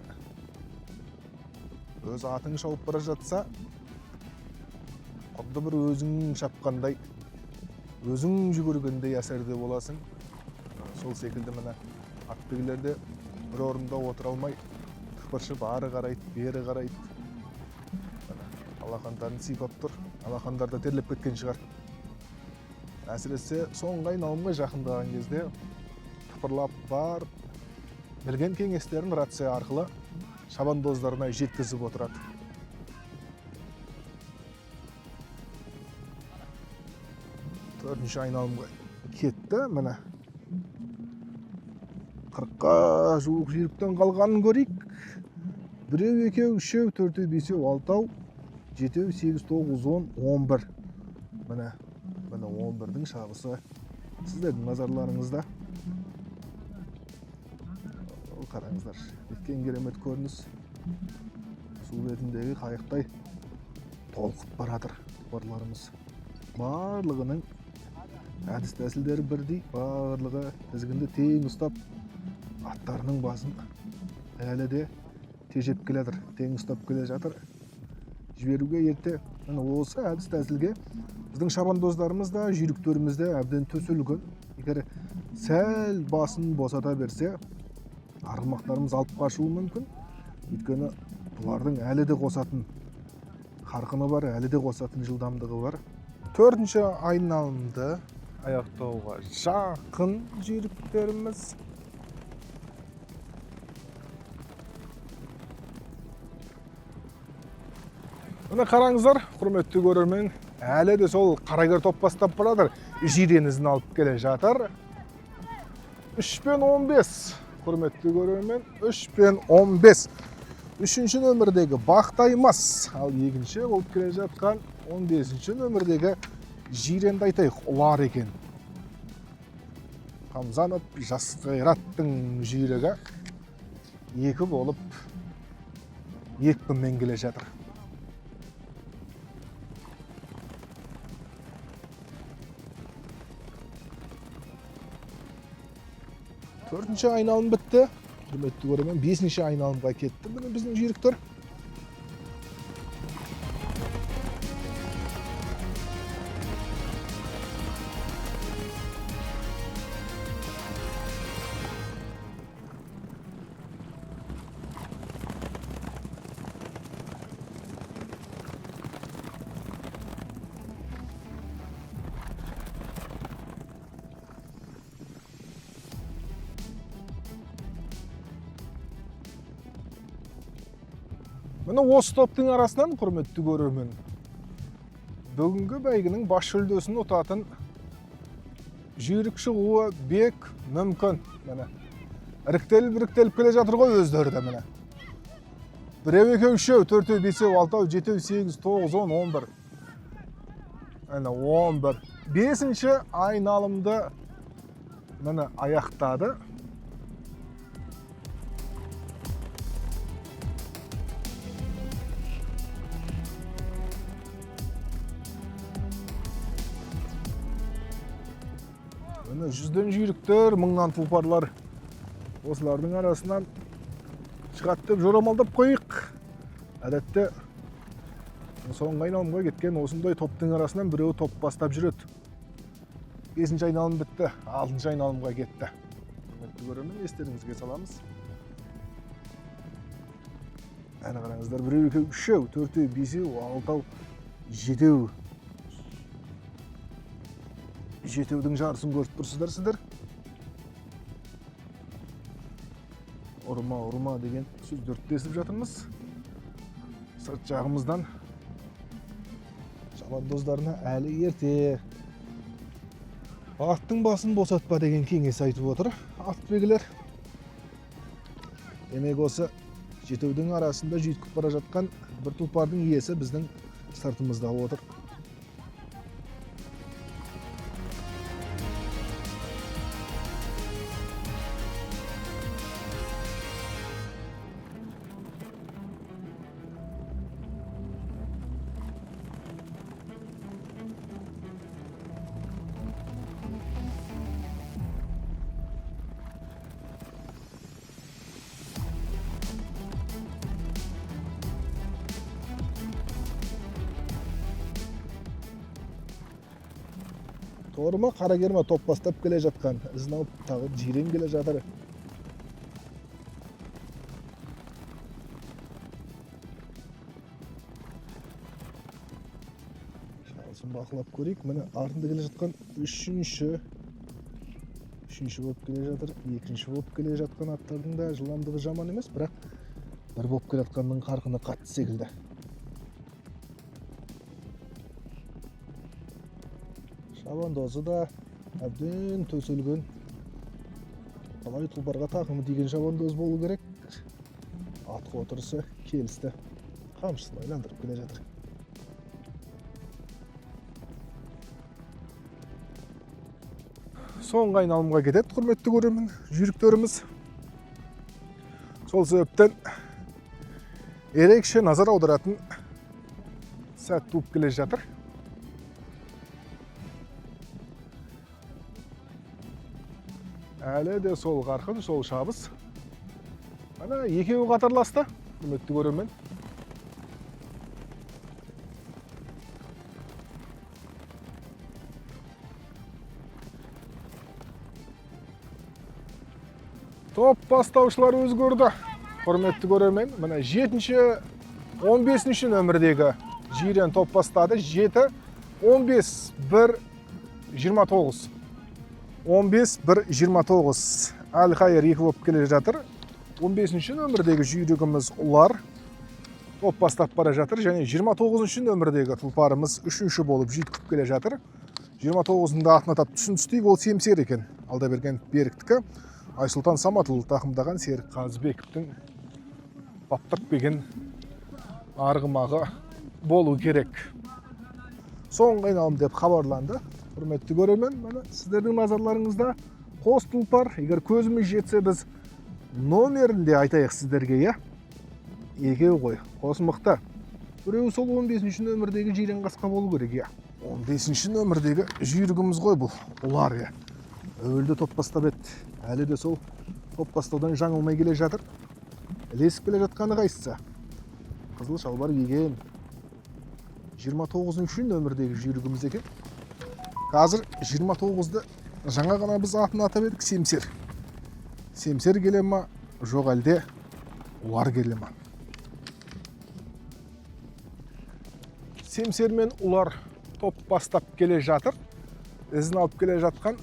өз атың шауып бара жатса, Құдды бір өзің шапқандай, өзің жүгіргендей әсерде боласың. Сол секілді міне атбегілер де бір орында отыра алмай тыпыршып ары қарайды, бері қарайды. Міне алақандарын сипап тұр. Алақандар да терлеп кеткен шығар. Әсіресе соңғы айналымға жақындаған кезде тыпырлап бар білген кеңестерін рация арқылы шабандоздарына жеткізіп отырады. Төртінші айналымға кетті. Міне 40-қа жуық жүйріктен қалғанын көрейік. Біреу, екеу, үшеу, төртеу, бесеу, алтау, жетеу, сегіз, тоғыз, он, 11. Міне, міне 11-дің шабысы сіздердің назарларыңызда. Қараңыздар, неткен керемет көрініс. Су бетіндегі қайықтай толқып баратыр тұлпарларымыз. Барлығының әдіс тәсілдері бірдей, барлығы тізгінді тең ұстап, аттарының басын әлі де тежеп келе жатыр, тең ұстап келе жатыр. Жіберуге ерте. Міне осы әдіс тәсілге біздің шабандоздарымыз да, жүйріктеріміз де әбден төселген. Егер сәл басын босата берсе, арғымақтарымыз алып қашуы мүмкін. Өйткені бұлардың әлі де қосатын қарқыны бар, әлі де қосатын жылдамдығы бар. Төртінші айналымды аяқтауға жақын жүйріктеріміз. Міне қараңыздар, құрметті көрермен, әлі де сол қарагер топ бастап баратыр. Жирен ізін алып келе жатыр. 3 пен 15, құрметті көрермен, 3 пен 15. Үшінші нөмірдегі Бақтаймас, ал екінші болып келе жатқан 15-ші нөмірдегі Жиренді айтайық, ұлар екен. Хамзанов Жас Қайраттың жүйрігі екі болып екпінмен келе жатыр. Төртінші айналым бітті. Құрметті көрермен, бесінші айналымға кетті міне біздің жүйріктер. Міне осы топтың арасынан, құрметті көрермен, бүгінгі бәйгенің бас жүлдесін ұтатын жүйрік шығуы бек мүмкін. Міне іріктеліп іріктеліп келе жатыр ғой өздері де міне. Біреу, екеу, үшеу, төртеу, бесеу, алтау, жетеу, сегіз, тоғыз, он, 11. Міне 11. Бесінші айналымды міне аяқтады. Міне жүзден жүйріктер, мыңнан тұлпарлар осылардың арасынан шығады деп жорамалдап қояйық. Әдетте соңғы айналымға кеткен осындай топтың арасынан біреуі топ бастап жүреді. Бесінші айналым бітті, алтыншы айналымға кетті. Құрметті көрермен, естеріңізге саламыз. Әне қараңыздар, біреу, екеу, үшеу, төртеу, бесеу, алтау, жетеу. Жетеудің жарысын көріп тұрсыздар сіздер. Ұрма, ұрма деген сөздерді естіп жатырмыз. Сырт жағымыздан шабандоздарына әлі ерте. Аттың басын босатпа деген кеңес айтып отыр атбегілер. Демек осы жетеудің арасында жүйткіп бара жатқан бір тұлпардың иесі біздің сыртымызда отыр. Торы ма, қарагер ма топ бастап келе жатқан. Ізін алып тағы жирен келе жатыр. Шабысын бақылап көрейік. Міне, артында келе жатқан үшінші болып келе жатыр. Екінші болып келе жатқан аттардың да жылдамдығы жаман емес, бірақ бір болып келе жатқанның қарқыны қатты секілді. Шабандозы да әбден төселген. Талай тұлпарға тақымы тиген шабандоз болу керек. Атқа отырысы келісті. Қамшысын айландырып келе жатыр. Соңғы айналымға кетеді, құрметті көрермен, жүйріктеріміз. Сол себептен ерекше назар аударатын сәт туып келе жатыр. Әлі де сол қарқын, сол шабыс. Ана екеуі қатарласты, құрметті көрермен. Топ бастаушылар өзгерді. Құрметті көрермен, міне, жетінші, 15-ші нөмірдегі жирен топ бастады. 7, 15, 1, 29. 15, 1, 29. Әлхайыр екі болып келе жатыр. 15-ші нөмірдегі жүйрігіміз Ұлар топ бастап бара жатыр. Және 29-шы нөмірдегі тұлпарымыз үшінші болып жүйткіп келе жатыр. 29-ында атын атап түсін түстейік, ол Семсер екен. Алдаберген Беріктікі. Айсұлтан Саматұлы тақымдаған Серік Қазыбековтің баптап келген арғымағы болу керек. Соңғы айналым деп хабарланды. Құрметті көрермен, міне, сіздердің назарларыңызда қос тұлпар. Егер көзіміз жетсе, біз номерін де айтайық сіздерге, иә? Екеу ғой, қос мықты. Біреуі сол 15 нөмірдегі жирен қасқа болу керек, иә. 15 нөмірдегі жүйрігіміз ғой бұл, Ұлар, иә. Әуелде топ бастап еді. Әлі де сол топ бастаудан жаңылмай келе жатыр. Ілесіп келе жатқаны қайсысы? Қызыл шалбар киген 29 нөмірдегі жүйрігіміз екен. Қазір 29-ды жаңа ғана біз атын атап едік, Семсер. Семсер келе ма, жоқ әлде Ұлар келе ма? Семсер мен Ұлар топ бастап келе жатыр. Ізін алып келе жатқан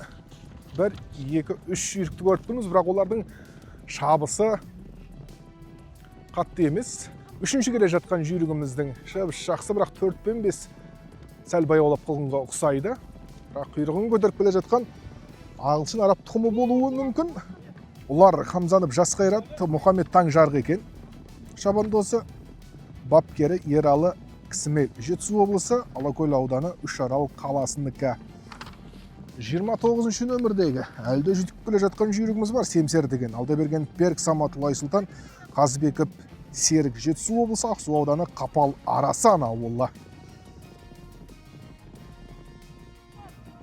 бір, екі, үш жүйрікті көріп тұрмыз, бірақ олардың шабысы қатты емес. Үшінші келе жатқан жүйрігіміздің шабысы жақсы, бірақ 4 пен 5 сәл баяулап қалғанға ұқсайды. Бірақ құйрығын көтеріп келе жатқан ағылшын араб тұқымы болуы мүмкін. Ұлар Хамзанов Жас Қайрат, Мұхаммед Таңжарық екен. Шабандозы, бапкері Ералы Кісімел. Жетісу облысы, Алакөл ауданы, Үшарал қаласынікі. 29 нөмірдегі әлі де жүйткіп келе жатқан жүйрігіміз бар, Семсер деген. Алдаберген Берік Саматұлы, Айсұлтан Қазыбеков Серік, Жетісу облысы, Ақсу ауданы, Қапал Арасан ауылы.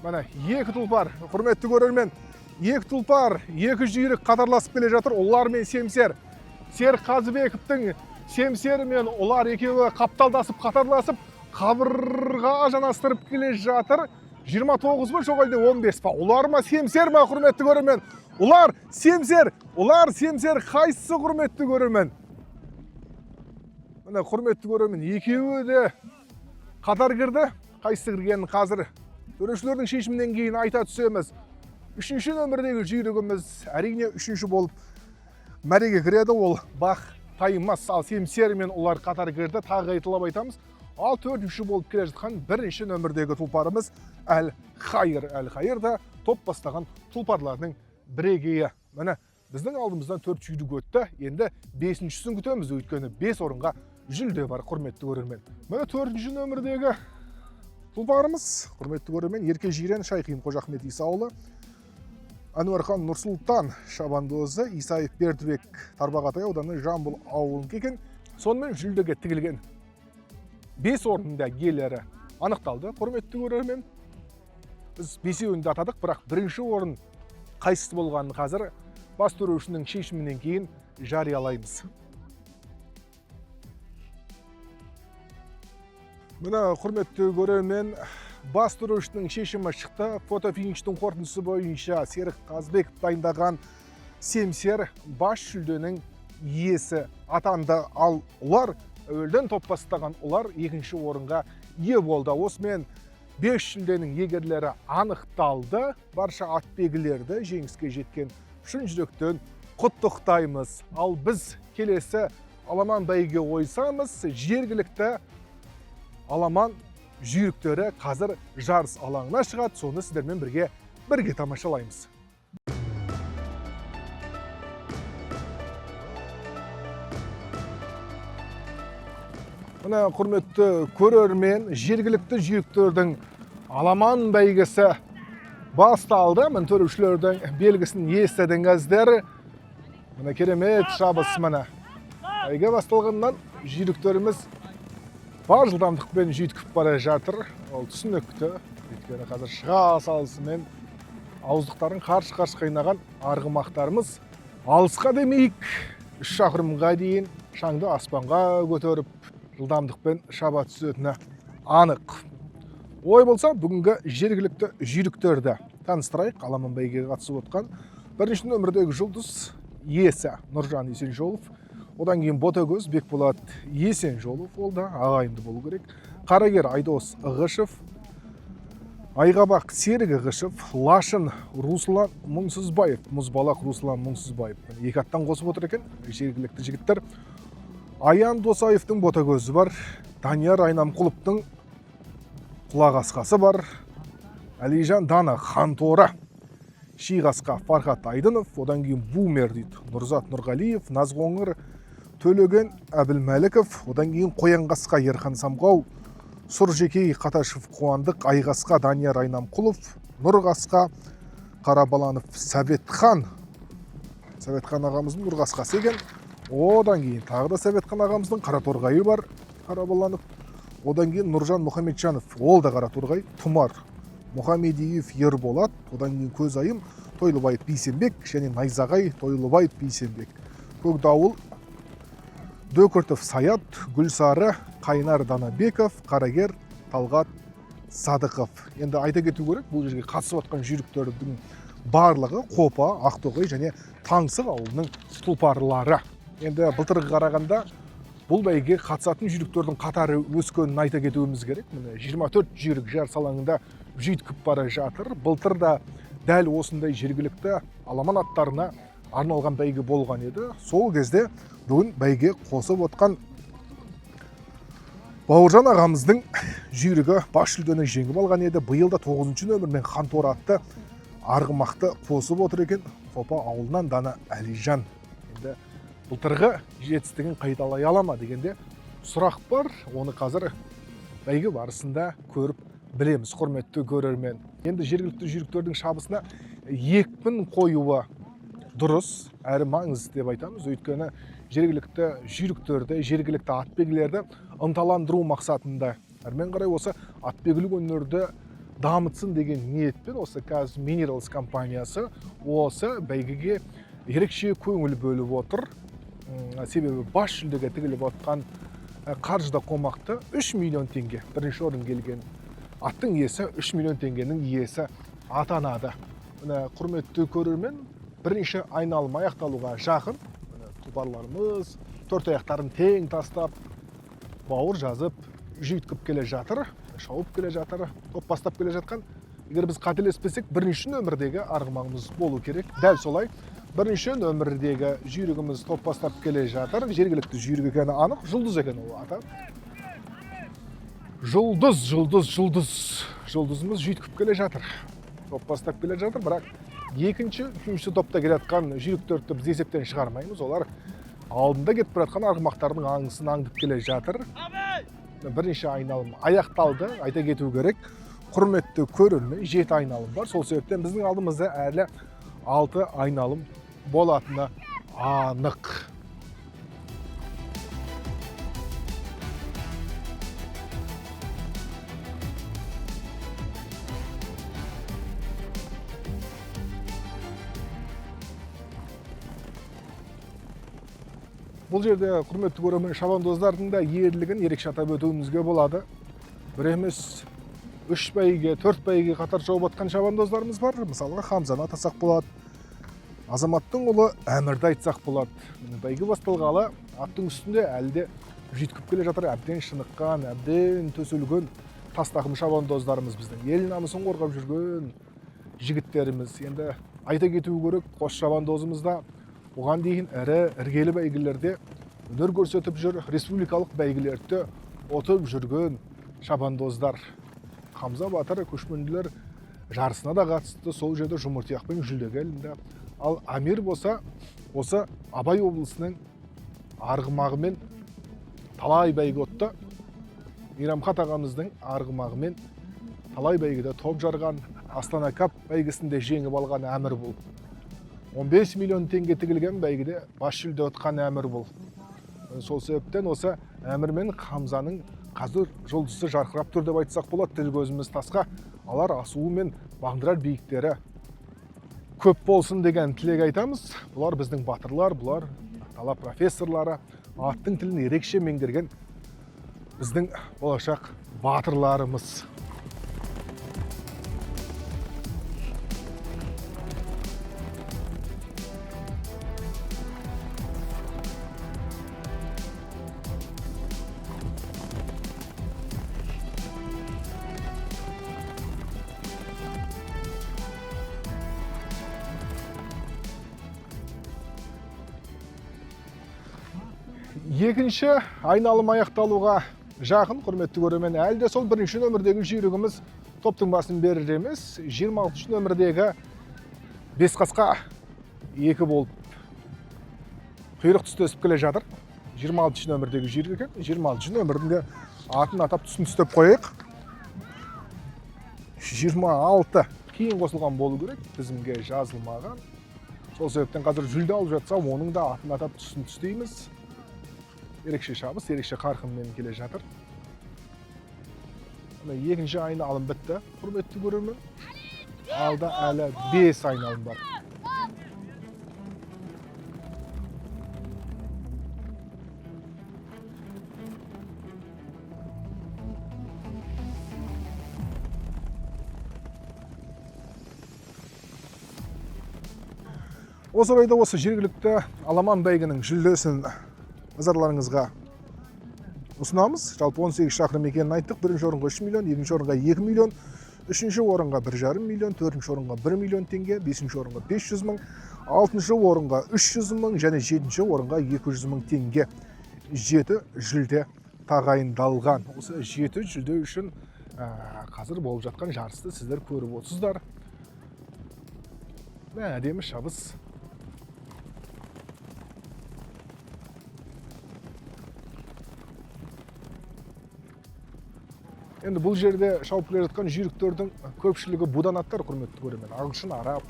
Міне, екі тұлпар, құрметті көрермен, екі тұлпар, екі жүйрік қатарласып келе жатыр, Ұлар мен Семсер. Серік Қазыбековтің Семсері мен Ұлар екеуі қапталдасып, қатарласып, қабырға жанастырып келе жатыр. 29 ба, жоқ әлде 15 па? Ұлар ма, Семсер ма, құрметті көрермен? Ұлар, Семсер, Ұлар, Семсер, қайсысы, құрметті көрермен? Міне, құрметті көрермен, екеуі де қатар кірді. Қайсысы кіргенін қазір төрешілердің шешімінен кейін айта түсеміз. Үшінші нөмірдегі жүйрігіміз әрине үшінші болып мәреге кіреді, ол Бақ Таймас. Ал Семсер мен Ұлар қатар кірді, тағы қайталап айтамыз. Ал төртінші болып келе жатқан бірінші нөмірдегі тұлпарымыз Әл Хайыр. Әл Хайыр да топ бастаған тұлпарлардың бірегейі. Міне, біздің алдымыздан төрт жүйрік өтті. Енді бесіншісін күтеміз, өйткені бес орынға жүлде бар, құрметті көрермен. Міне, төртінші нөмірдегі тұлпарымыз, құрметті көрермен, ерке жирен Шайқин Қожахмет Исаұлы, Әнуархан Нұрсұлтан шабандозы, Исаев Бердібек, Тарбағатай ауданы, Жамбыл ауылынікі екен. Сонымен, жүлдеге тігілген бес орында иелері анықталды, құрметті көрермен. Біз бесеуін де атадық, бірақ бірінші орын қайсысы болғанын қазір бас төрешінің шешімінен кейін жариялаймыз. Міне, құрметті көрермен, Бас төрешінің шешімі шықты. Фотофиништің қорытындысы бойынша Серік Қазбеков дайындаған Семсер бас жүлденің иесі атанды. Ал ұлар, әуелден топ бастаған ұлар екінші орынға ие болды. Осымен 5 жүлденің иегерлері анықталды. Барша атбегілерді жеңіске жеткен шын жүректен құттықтаймыз. Ал біз келесі аламан бәйге ойысамыз. Жергілікті аламан жүйріктері қазір жарыс алаңына шығады. Соны сіздермен бірге тамашалаймыз. Міне, құрметті көрермен, жергілікті жүйріктердің аламан бәйгесі басталды. Міне, төрешілердің белгісін естідіңіздер. Міне, керемет шабыс. Міне, бәйге басталғаннан жүйріктеріміз бар жылдамдықпен жүйткіп бара жатыр. Ол түсінікті, өйткені қазір шыға салысымен ауыздықтарын қарш-қарш қайнаған арғымақтарымыз алысқа демейік, 3 шақырымға дейін шаңды аспанға көтеріп, жылдамдықпен шаба түсетіні анық. Ой болса, бүгінгі жергілікті жүйріктерді таныстырайық. Аламан бәйгеге қатысып отқан бірінші нөмірдегі Жұлдыз, иесі Нұржан Есенжолов. Одан кейін Ботагөз, Бекболат Есенжолов, ол да ағайынды болу керек. Қарагер Айдос Ығышев, Айғабақ Серік Ығышев, Лашын Руслан Мұңсызбаев, Мұзбалақ Руслан Мұңсызбаев. Міне, екі аттан қосып отыр екен жергілікті жігіттер. Аян Досаевтың Ботагөзі бар, Данияр Айнамқұловтың Құлақасқасы бар, Әлижан Дана Ханторы, Шиғасқа Фархат Айдынов, одан кейін Бумер дейді Нұрзат Нұрғалиев, Назқоңыр Төлеген Әбілмәліков, одан кейін Қоянқасқа Ерхан Самғау, Сұржекей Қаташев Қуандық, Айғасқа Данияр Айнамқұлов, Нұрғасқа Қарабаланов Сәбетхан, Сәбетхан ағамыздың Нұрғасқасы екен. Одан кейін тағы да Сәбетхан ағамыздың Қараторғайы бар, Қарабаланов. Одан кейін Нұржан Мұхамеджанов, ол да Қараторғай, Тұмар Мұхамедиев Ерболат, одан кейін Көзайым Тойлыбаев Бейсенбек және Найзағай Тойлыбаев Бейсенбек, Көкдауыл Дөкіртов Саят, Гүлсары Қайнар Данабеков, Қарагер Талғат Садықов. Енді айта кету керек, бұл жерге қатысып жатқан жүйріктердің барлығы Қопа, Ақтоғай және Таңсық ауылының тұлпарлары. Енді былтырғы қарағанда бұл бәйгеге қатысатын жүйріктердің қатары өскенін айта кетуіміз керек. Міне, 24 жүйрік жарыс алаңында жүйткіп бара жатыр. Былтыр да дәл осындай жергілікті аламан аттарына арналған бәйге болған еді. Сол кезде бүгін бәйге қосып отқан Бауыржан ағамыздың жүйрігі бас жүлдені жеңіп алған еді. Биыл да тоғызыншы нөмірмен Хантор атты арғымақты қосып отыр екен Қопа ауылынан Дана Әлижан. Енді былтырғы жетістігін қайталай ала ма дегенде сұрақ бар. Оны қазір бәйге барысында көріп білеміз, құрметті көрермен. Енді жергілікті жүйріктердің шабысына екпін қоюы дұрыс әрі маңызды деп айтамыз, өйткені жергілікті жүйріктерді, жергілікті атбегілерді ынталандыру мақсатында, әрмен қарай осы атбегілік өнерді дамытсын деген ниетпен осы Каз Минералс компаниясы осы бәйгеге ерекше көңіл бөліп отыр. Себебі бас жүлдеге тігіліп отқан қаржыда қомақты 3 миллион теңге. Бірінші орын келген аттың иесі 3 миллион теңгенің иесі атанады. Міне, құрметті көрермен, бірінші айналым аяқталуға жақын. Міне, тұлпарларымыз төрт аяқтарын тең тастап, бауыр жазып жүйткіп келе жатыр, шауып келе жатыр. Топ бастап келе жатқан, егер біз қателеспесек, бірінші нөмірдегі арғымағымыз болу керек. Дәл солай, бірінші нөмірдегі жүйрігіміз топ бастап келе жатыр. Жергілікті жүйрік екені анық, Жұлдыз екен ол аты. Жұлдыз, Жұлдыз, Жұлдыз. Жұлдызымыз жүйткіп келе жатыр, топ бастап келе жатыр. Бірақ екінші, үшінші топта келе жатқан жүйріктерді біз есептен шығармаймыз. Олар алдында кетіп бара жатқан арғымақтардың аңысын аңдып келе жатыр. Бірінші айналым аяқталды. Айта кету керек, құрметті көрермен, жеті айналым бар. Сол себептен біздің алдымызда әлі алты айналым болатыны анық. Бұл жерде, құрметті көрермен, шабандоздардың да ерлігін ерекше атап өтуімізге болады. Бір емес, 3 бәйге, 4 бәйге қатар шауып атқан шабандоздарымыз бар. Мысалға Хамзаны атасақ болады. Азаматтың ұлы Әмірді айтсақ болады. Міне бәйге басталғалы аттың үстінде әлі де жүйткіп келе жатыр. Әбден шыныққан, әбден төселген тастақым шабандоздарымыз, біздің ел намысын қорғап жүрген жігіттеріміз. Енді айта кету керек, қос шабандозымыз да бұған дейін ірі іргелі бәйгелерде өнер көрсетіп жүр, республикалық бәйгелерде ұтып жүрген шабандоздар. Хамза батыр көшпенділер жарысына да қатысты, сол жерде жұмыртұяқпен жүлдеге ілінді. Ал Амир болса, осы Абай облысының арғымағымен талай бәйге ұтты. Мейрамхат ағамыздың арғымағымен талай бәйгеде топ жарған, Астана Кап бәйгесінде жеңіп алған Әмір бұл. 15 миллион теңге тігілген бәйгеде бас жүлде ұтқан Әмір бұл. Сол себептен осы Әмір мен Хамзаның қазір жұлдызы жарқырап тұр деп айтсақ болады. Тіл көзіміз тасқа алар асуы мен бағындырар биіктері көп болсын деген тілек айтамыз. Бұлар біздің батырлар, бұлар дала профессорлары, аттың тілін ерекше меңгерген біздің болашақ батырларымыз. Екінші айналым аяқталуға жақын, құрметті көрермен, әлі де сол бірінші нөмірдегі жүйрігіміз топтың басын берер емес. 26 нөмірдегі бес қасқа екі болып құйрық түстесіп келе жатыр. 26 нөмірдегі жүйрік екен. 26 нөмірдің де атын атап түсін түстеп қояйық. 26 кейін қосылған болу керек, тізімге жазылмаған. Сол себептен қазір жүлде алып жатса, оның да атын атап түсін түстейміз. Ерекше шабыс, ерекше қарқынмен келе жатыр. Міне екінші айналым бітті, құрметті көрермен. Алда әлі 5 айналым бар. Осы орайда осы жергілікті аламан бәйгенің жүлдесін назарларыңызға ұсынамыз. Жалпы 18 шақырым екенін айттық. Бірінші орынға 3 миллион, екінші орынға 2 миллион, үшінші орынға 1,5 миллион, төртінші орынға 1 миллион теңге, бесінші орынға 500 мың, алтыншы орынға 300 мың және жетінші орынға 200 мың теңге. 7 жүлде тағайындалған. Осы 7 жүлде үшін қазір болып жатқан жарысты сіздер көріп отырсыздар. Әдемі шабыс. Енді бұл жерде шауып келе жатқан жүйріктердің көпшілігі будан аттар, құрметті көрермен. Ағылшын араб,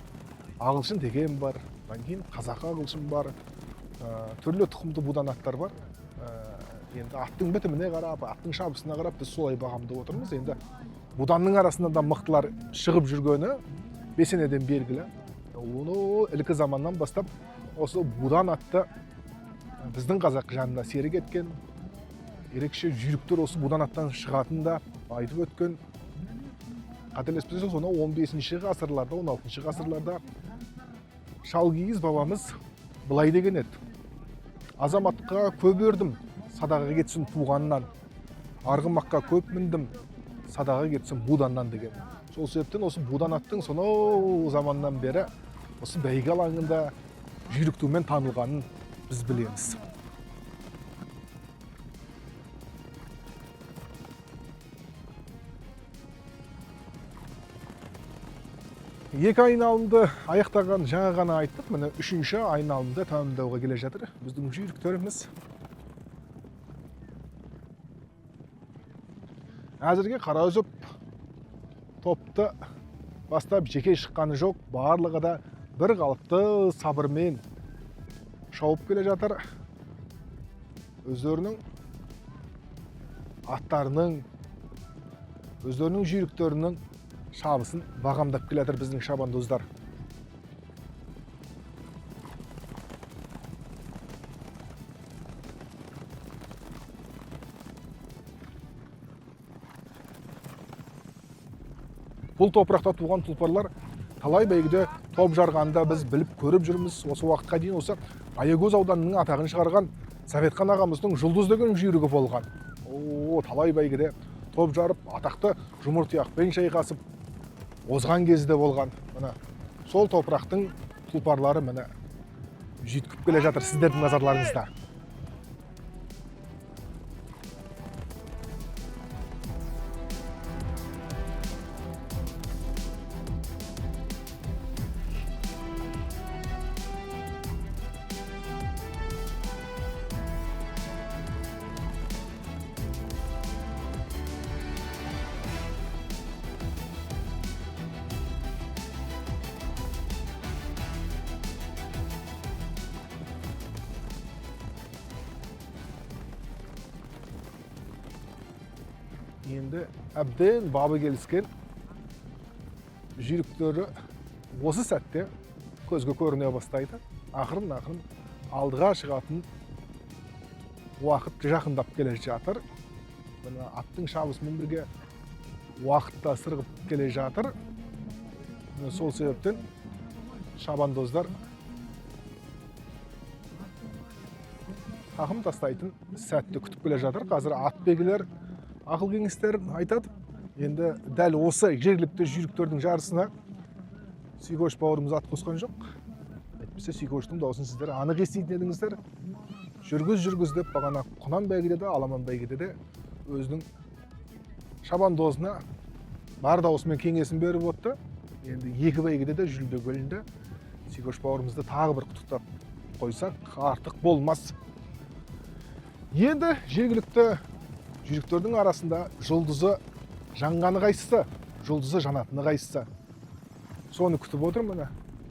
ағылшын деген бар, одан кейін қазақы ағылшын бар, түрлі тұқымды будан аттар бар. Енді аттың бітіміне қарап, аттың шабысына қарап біз солай бағамдап отырмыз. Енді буданның арасында да мықтылар шығып жүргені бесенеден белгілі. Оны ілкі заманнан бастап осы будан атты біздің қазақ жанына серік еткен ерекше жүйріктер осы будан аттан шығатын да айтып өткен. Қателеспесем, сонау 15 ғасырларда, 16 ғасырларда Шалкиіз бабамыз былай деген еді: азаматқа көп өрдім, садаға кетсін туғаннан, арғымаққа көп міндім, садаға кетсін буданнан деген. Сол себептен осы будан аттың сонау заманнан бері осы бәйге алаңында жүйріктігімен танылғанын біз білеміз. Екі айналымды аяқтаған жаңа ғана айттық, міне үшінші айналымды тәмамдауға келе жатыр біздің жүйріктеріміз. Әзірге қара үзіп топты бастап жеке шыққаны жоқ, барлығы да бір қалыпты сабырмен шауып келе жатыр. Өздерінің аттарының, өздерінің жүйріктерінің шабысын бағамдап келе жатыр біздің шабандоздар. Бұл топырақта туған тұлпарлар талай бәйгеде топ жарғанды біз біліп көріп жүрміз. Осы уақытқа дейін осы Аягөз ауданының атағын шығарған Советхан ағамыздың Жұлдыз деген жүйрігі болған. О, талай бәйгеде топ жарып, атақты жұмыр тұяқпен шайқасып озған кезі де болған. Міне, сол топырақтың тұлпарлары міне жүйткіп келе жатыр сіздердің назарларыңызда. Енді әбден бабы келіскен жүйріктері осы сәтте көзге көріне бастайды. Ақырын ақырын алдыға шығатын уақыт жақындап келе жатыр. Мына аттың шабысымен бірге уақыт та сырғып келе жатыр. Міне, сол себептен шабандоздар тақым тастайтын сәтті күтіп келе жатыр. Қазір ат белгілер ақыл кеңестерін айтады. Енді дәл осы жергілікті жүйріктердің жарысына Сүйкөш бауырымыз ат қосқан жоқ. Әйтпесе Сүйкөштің дауысын сіздер анық еститін едіңіздер. Жүргіз, жүргіз деп бағана құнан бәйгеде де, аламан бәйгеде де өзінің шабандозына бар дауысымен кеңесін беріп отты. Енді екі бәйгеде де жүлде көлінде Сүйкөш бауырымызды тағы бір құттықтап қойсақ артық болмас. Енді жергілікті жүйріктердің арасында жұлдызы жанғаны қайсысы, жұлдызы жанатыны қайсысы, соны күтіп отыр. Міне,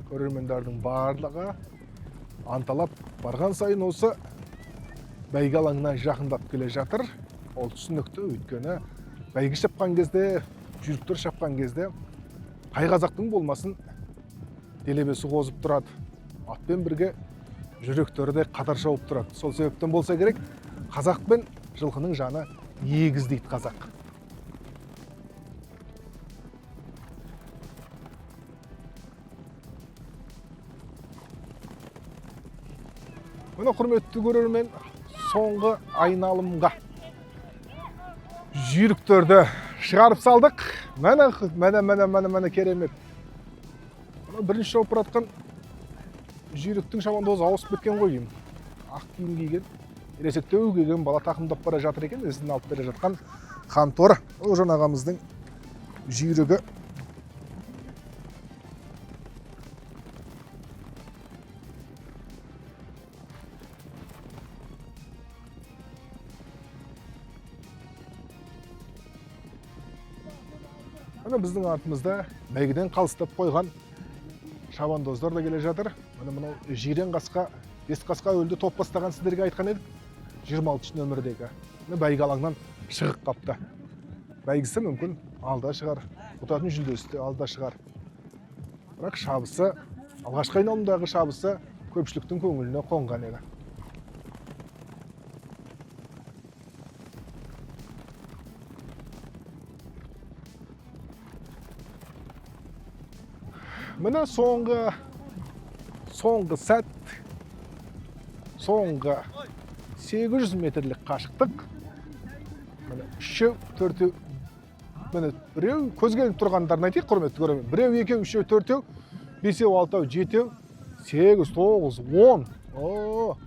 көрермендердің барлығы анталап барған сайын осы бәйге алаңына жақындап келе жатыр. Ол түсінікті, өйткені бәйге шапқан кезде, жүйріктер шапқан кезде қай қазақтың болмасын делебесі қозып тұрады, атпен бірге жүректері де қатар шауып тұрады. Сол себептен болса керек, қазақ пен жылқының жаны егіз дейді қазақ. Міне, құрметті көрермен, соңғы айналымға жүйріктерді шығарып салдық. Міне, міне, міне, міне, міне, керемет. Мына бірінші шауып бара жатқан жүйріктің шабандозы ауысып кеткен ғой деймін. Ақ киім киген, ересектеу келген бала тақымдап бара жатыр екен. Ізін алып келе жатқан Ханторы Ұлжан ағамыздың жүйрігі. Міне, біздің артымызда бәйгеден қалыстап қойған шабандоздар да келе жатыр. Міне, мынау жирен қасқа, бес қасқа өлді топ бастаған сіздерге айтқан едік. 26 нөмірдегі. Міне, бәйге алаңнан шығып қапты. Бәйгісі мүмкін алда шығар, ұтатын жүлдесі де алда шығар. Бірақ шабысы, алғашқы айналымдағы шабысы көпшіліктің көңіліне қонған еді. Міне, соңғы сәт, соңғы 800 метрлік қашықтық. Міне, үшеу, төртеу, міне, біреу, көзге ілініп тұрғандарын айтайық, құрметті көрермен. Біреу, екеу, үшеу, төртеу, бесеу, алтау, жетеу, сегіз, тоғыз, он. О,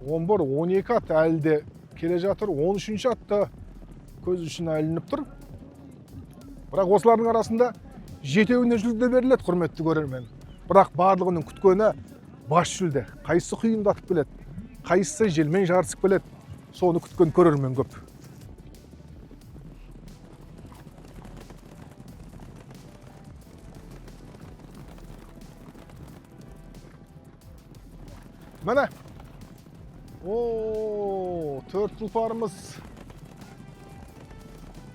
11, 12 ат әлі де келе жатыр. 13-ші ат та көз ұшына ілініп тұр. Бірақ осылардың арасында жетеуіне жүлде беріледі, құрметті көрермен. Бірақ барлығының күткені бас жүлде. Қайсысы құйындатып келеді, қайсысы желмен жарысып келеді, соны күткен көрермен көп. Міне, о, төрт тұлпарымыз.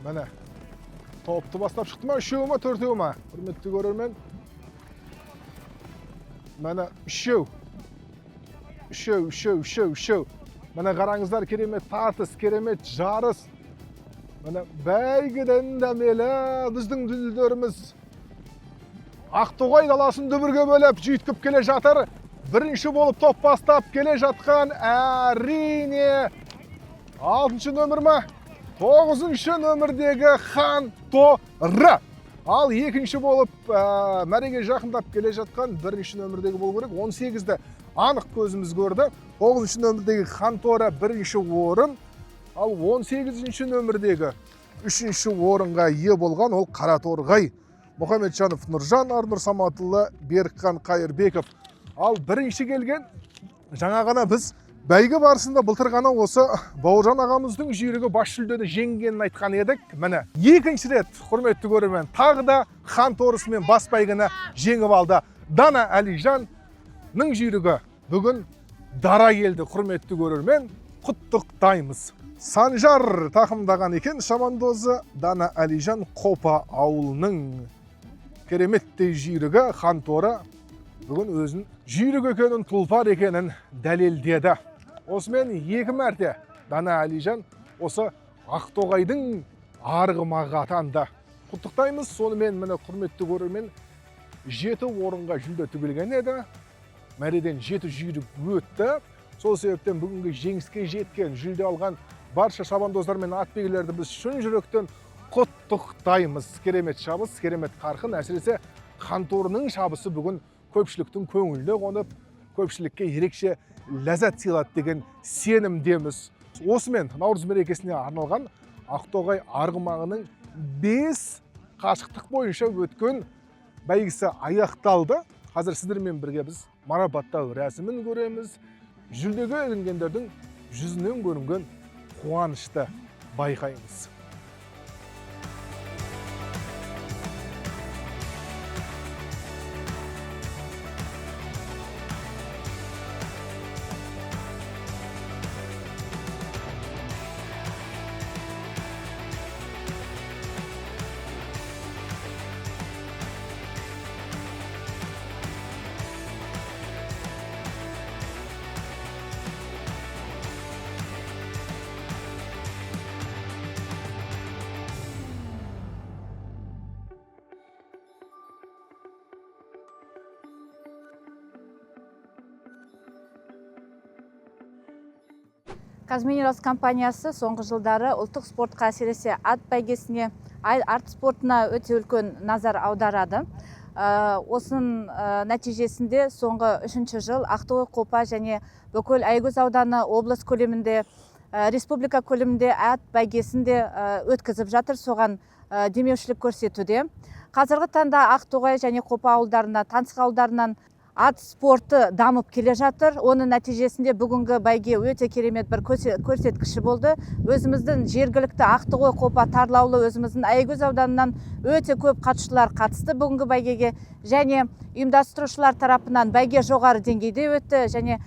Міне, топты бастап шықты ма, үшеуі ма, төртеуі ма? Құрметті көрермен. Міне, үшеу. Үшеу, үшеу, үшеу, үшеу. Міне, қараңыздар, керемет тартыс, керемет жарыс. Міне, бәйгеден дәмелі біздің дүлдеріміз Ақтоғай даласын дүбірге бөлеп, жүйткіп келе жатыр. Бірінші болып топ бастап келе жатқан, әрине, алтыншы нөмір ма? Тоғызыншы нөмірдегі Хан Торы. Ал екінші болып мәреге жақындап келе жатқан бірінші нөмірдегі болу керек. 18-ді анық көзіміз көрді. Тоғызыншы нөмірдегі Хан Торы бірінші орын. Ал 18-ші нөмірдегі үшінші орынға ие болған ол Қараторғай. Мұхамеджанов Нұржан Арнұр Саматұлы, Берікхан Қайырбеков. Ал бірінші келген, жаңа ғана біз бәйгі барысында былтыр ғана осы Бауыржан ағамыздың жүйрігі бас жүлдені жеңгенін айтқан едік. Міне, екінші рет, құрметті көрермен, тағы да Хан Торысымен бас бәйгіні жеңіп алды. Дана Әлижанның жүйрігі бүгін дара келді, құрметті көрермен, құттықтаймыз. Санжар тақымдаған екен шабандозы Дана Әлижан. Қопа ауылының кереметтей жүйрігі Хан Торы бүгін өзін жүйрік екенін, тұлпар екенін дәлелдеді. Осымен екі мәрте Дана Әлижан осы Ақтоғайдың арғымағы атанды. Құттықтаймыз. Сонымен, міне, құрметті көрермен, жеті орынға жүлде тігілген еді. Мәреден жеті жүйрік өтті. Сол себептен бүгінгі жеңіске жеткен, жүлде алған барша шабандоздар мен атбегілерді біз шын жүректен құттықтаймыз. Керемет шабыс, керемет қарқын, әсіресе Ханторының шабысы бүгін көпшіліктің көңіліне қонып, көпшілікке ерекше ләззат сыйлады деген сенімдеміз. Осымен наурыз мерекесіне арналған Ақтоғай арғымағының бес қашықтық бойынша өткен бәйгісі аяқталды. Қазір сіздермен бірге біз марапаттау рәсімін көреміз, жүлдеге ілінгендердің жүзінен көрінген қуанышты байқаймыз. Казминералс компаниясы соңғы жылдары ұлттық спортқа, әсіресе ат бәйгесіне, ат спортына өте үлкен назар аударады. Осының нәтижесінде соңғы үшінші жыл Ақтоғай, Қопа және бүкіл Аягөз ауданы, облыс көлемінде, республика көлемінде ат бәйгесін де өткізіп жатыр, соған демеушілік көрсетуде. Қазіргі таңда Ақтоғай және Қопа ауылдарына, Таңсық ауылдарынан ат спорты дамып келе жатыр. Оның нәтижесінде бүгінгі бәйге өте керемет бір көрсеткіші болды. Өзіміздің жергілікті Ақтоғай, Қопа, Тарлаулы, өзіміздің Аягөз ауданынан өте көп қатысушылар қатысты бүгінгі бәйгеге және ұйымдастырушылар тарапынан бәйге жоғары деңгейде өтті. Және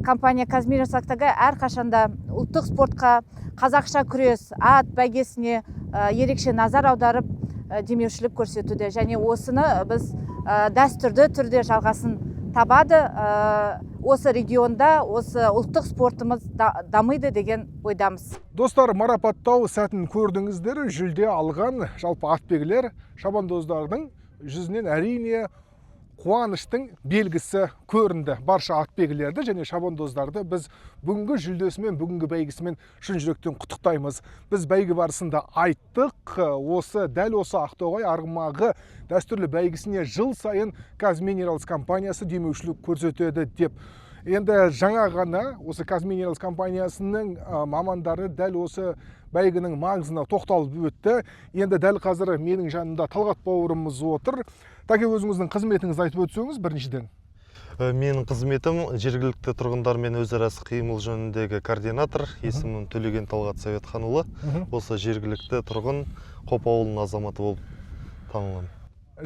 компания Казминералс Актогай әрқашанда ұлттық спортқа, қазақша күрес, ат бәйгесіне ерекше назар аударып, демеушілік көрсетуде және осыны біз дәстүрді түрде жалғасын табады. Осы регионда осы ұлттық спортымыз дамиды деген ойдамыз. Достар, марапаттау сәтін көрдіңіздер. Жүлде алған жалпы атбегілер, шабандоздардың жүзінен, әрине, қуаныштың белгісі көрінді. Барша атбегілерді және шабандоздарды біз бүгінгі жүлдесімен, бүгінгі бәйгісімен шын жүректен құттықтаймыз. Біз бәйгі барысында айттық, осы дәл осы Ақтоғай арғымағы дәстүрлі бәйгісіне жыл сайын Казминералс компаниясы демеушілік көрсетеді деп. Енді жаңа ғана осы Казминералс компаниясының мамандары дәл осы бәйгінің маңызына тоқталып өтті. Енді дәл қазір менің жанымда Талғат бауырымыз отыр. Тәке, өзіңіздің қызметіңізді айтып өтсеңіз біріншіден. Менің қызметім жергілікті тұрғындармен өзара іс-қимыл жөніндегі координатор. Есімім Төлеген Талғат Советханұлы. Осы жергілікті тұрғын, Қопа ауылының азаматы болып таныламын.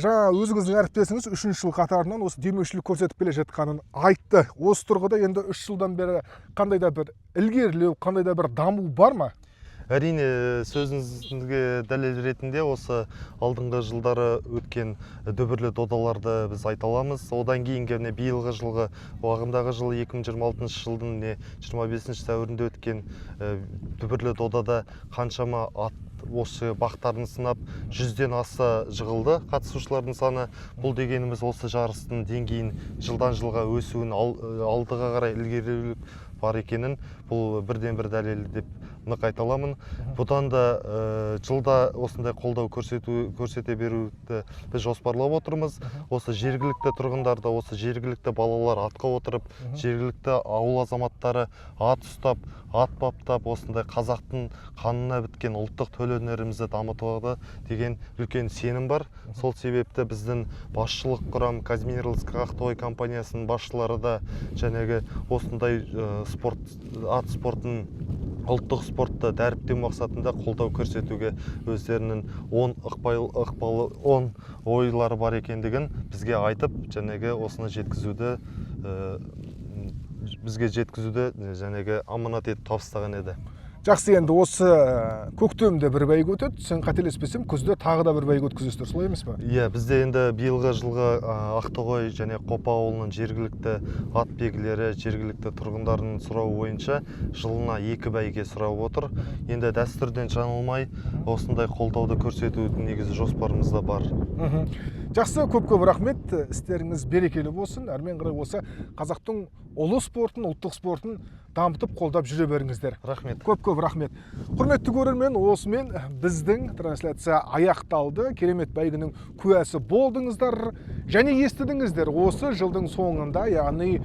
Жаңа өзіңіздің әріптесіңіз үшінші жыл қатарынан осы демеушілік көрсетіп келе жатқанын айтты. Осы тұрғыда енді 3 жылдан бері қандай да бір ілгерілеу, қандай да бір даму бар ма? Әрине, сөзіңізге дәлел ретінде осы алдыңғы жылдары өткен дүбірлі додаларды біз айта аламыз. Одан кейінгі, міне, биылғы жылғы, ағымдағы жылы, 2026 жылдың, міне, 25 сәуірінде өткен дүбірлі додада қаншама ат осы бақтарын сынап, 100-ден аса жығылды қатысушылардың саны. Бұл дегеніміз осы жарыстың деңгейін жылдан жылға өсуін, алдыға қарай ілгерілеулік бар екенін бұл бірден бір дәлел деп нық айта аламын. Бұдан да жылда осындай қолдау көрсете беруді біз жоспарлап отырмыз. Осы жергілікті тұрғындарда, осы жергілікті балалар атқа отырып, жергілікті ауыл азаматтары ат ұстап, ат баптап, осындай қазақтың қанына біткен ұлттық төл өнерімізді дамытады деген үлкен сенім бар. Сол себепті біздің басшылық құрам, Казминералс Ақтоғай компаниясының басшылары да жәнегі осындай спорт, ат спортын, ұлттық спортты дәріптеу мақсатында қолдау көрсетуге өздерінің оң ықпалы, оң ойлары бар екендігін бізге айтып, жәнегі осыны жеткізуді бізге жеткізуді жәнегі аманат етіп табыстаған еді. Жақсы, енді осы көктемде бір бәйге өтеді, сен қателеспесем, күзде тағы да бір бәйге өткізесіздер, солай емес па? Иә, бізде енді биылғы жылғы Ақтоғай және Қопа ауылының жергілікті ат белгілері, жергілікті тұрғындарының сұрауы бойынша жылына екі бәйге сұрап отыр. Енді дәстүрден жаңылмай, осындай қолдауды көрсетудің негізі жоспарымызда бар. Жақсы, көп көп рахмет, істеріңіз берекелі болсын. Әрмен қарай осы қазақтың ұлы спортын, ұлттық спортын дамытып, қолдап жүре беріңіздер. Рахмет. Көп көп рахмет. Құрметті көрермен, осымен біздің трансляция аяқталды. Керемет бәйгенің куәсі болдыңыздар және естідіңіздер. Осы жылдың соңында, яғни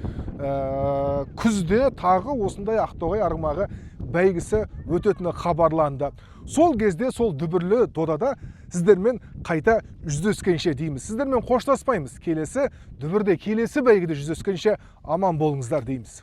күзде тағы осындай Ақтоғай арғымағы бәйгесі өтетіні хабарланды. Сол кезде, сол дүбірлі додада сіздермен қайта жүздескенше дейміз. Сіздермен қоштаспаймыз. Келесі дүбірде, келесі бәйгеде жүздескенше аман болыңыздар дейміз.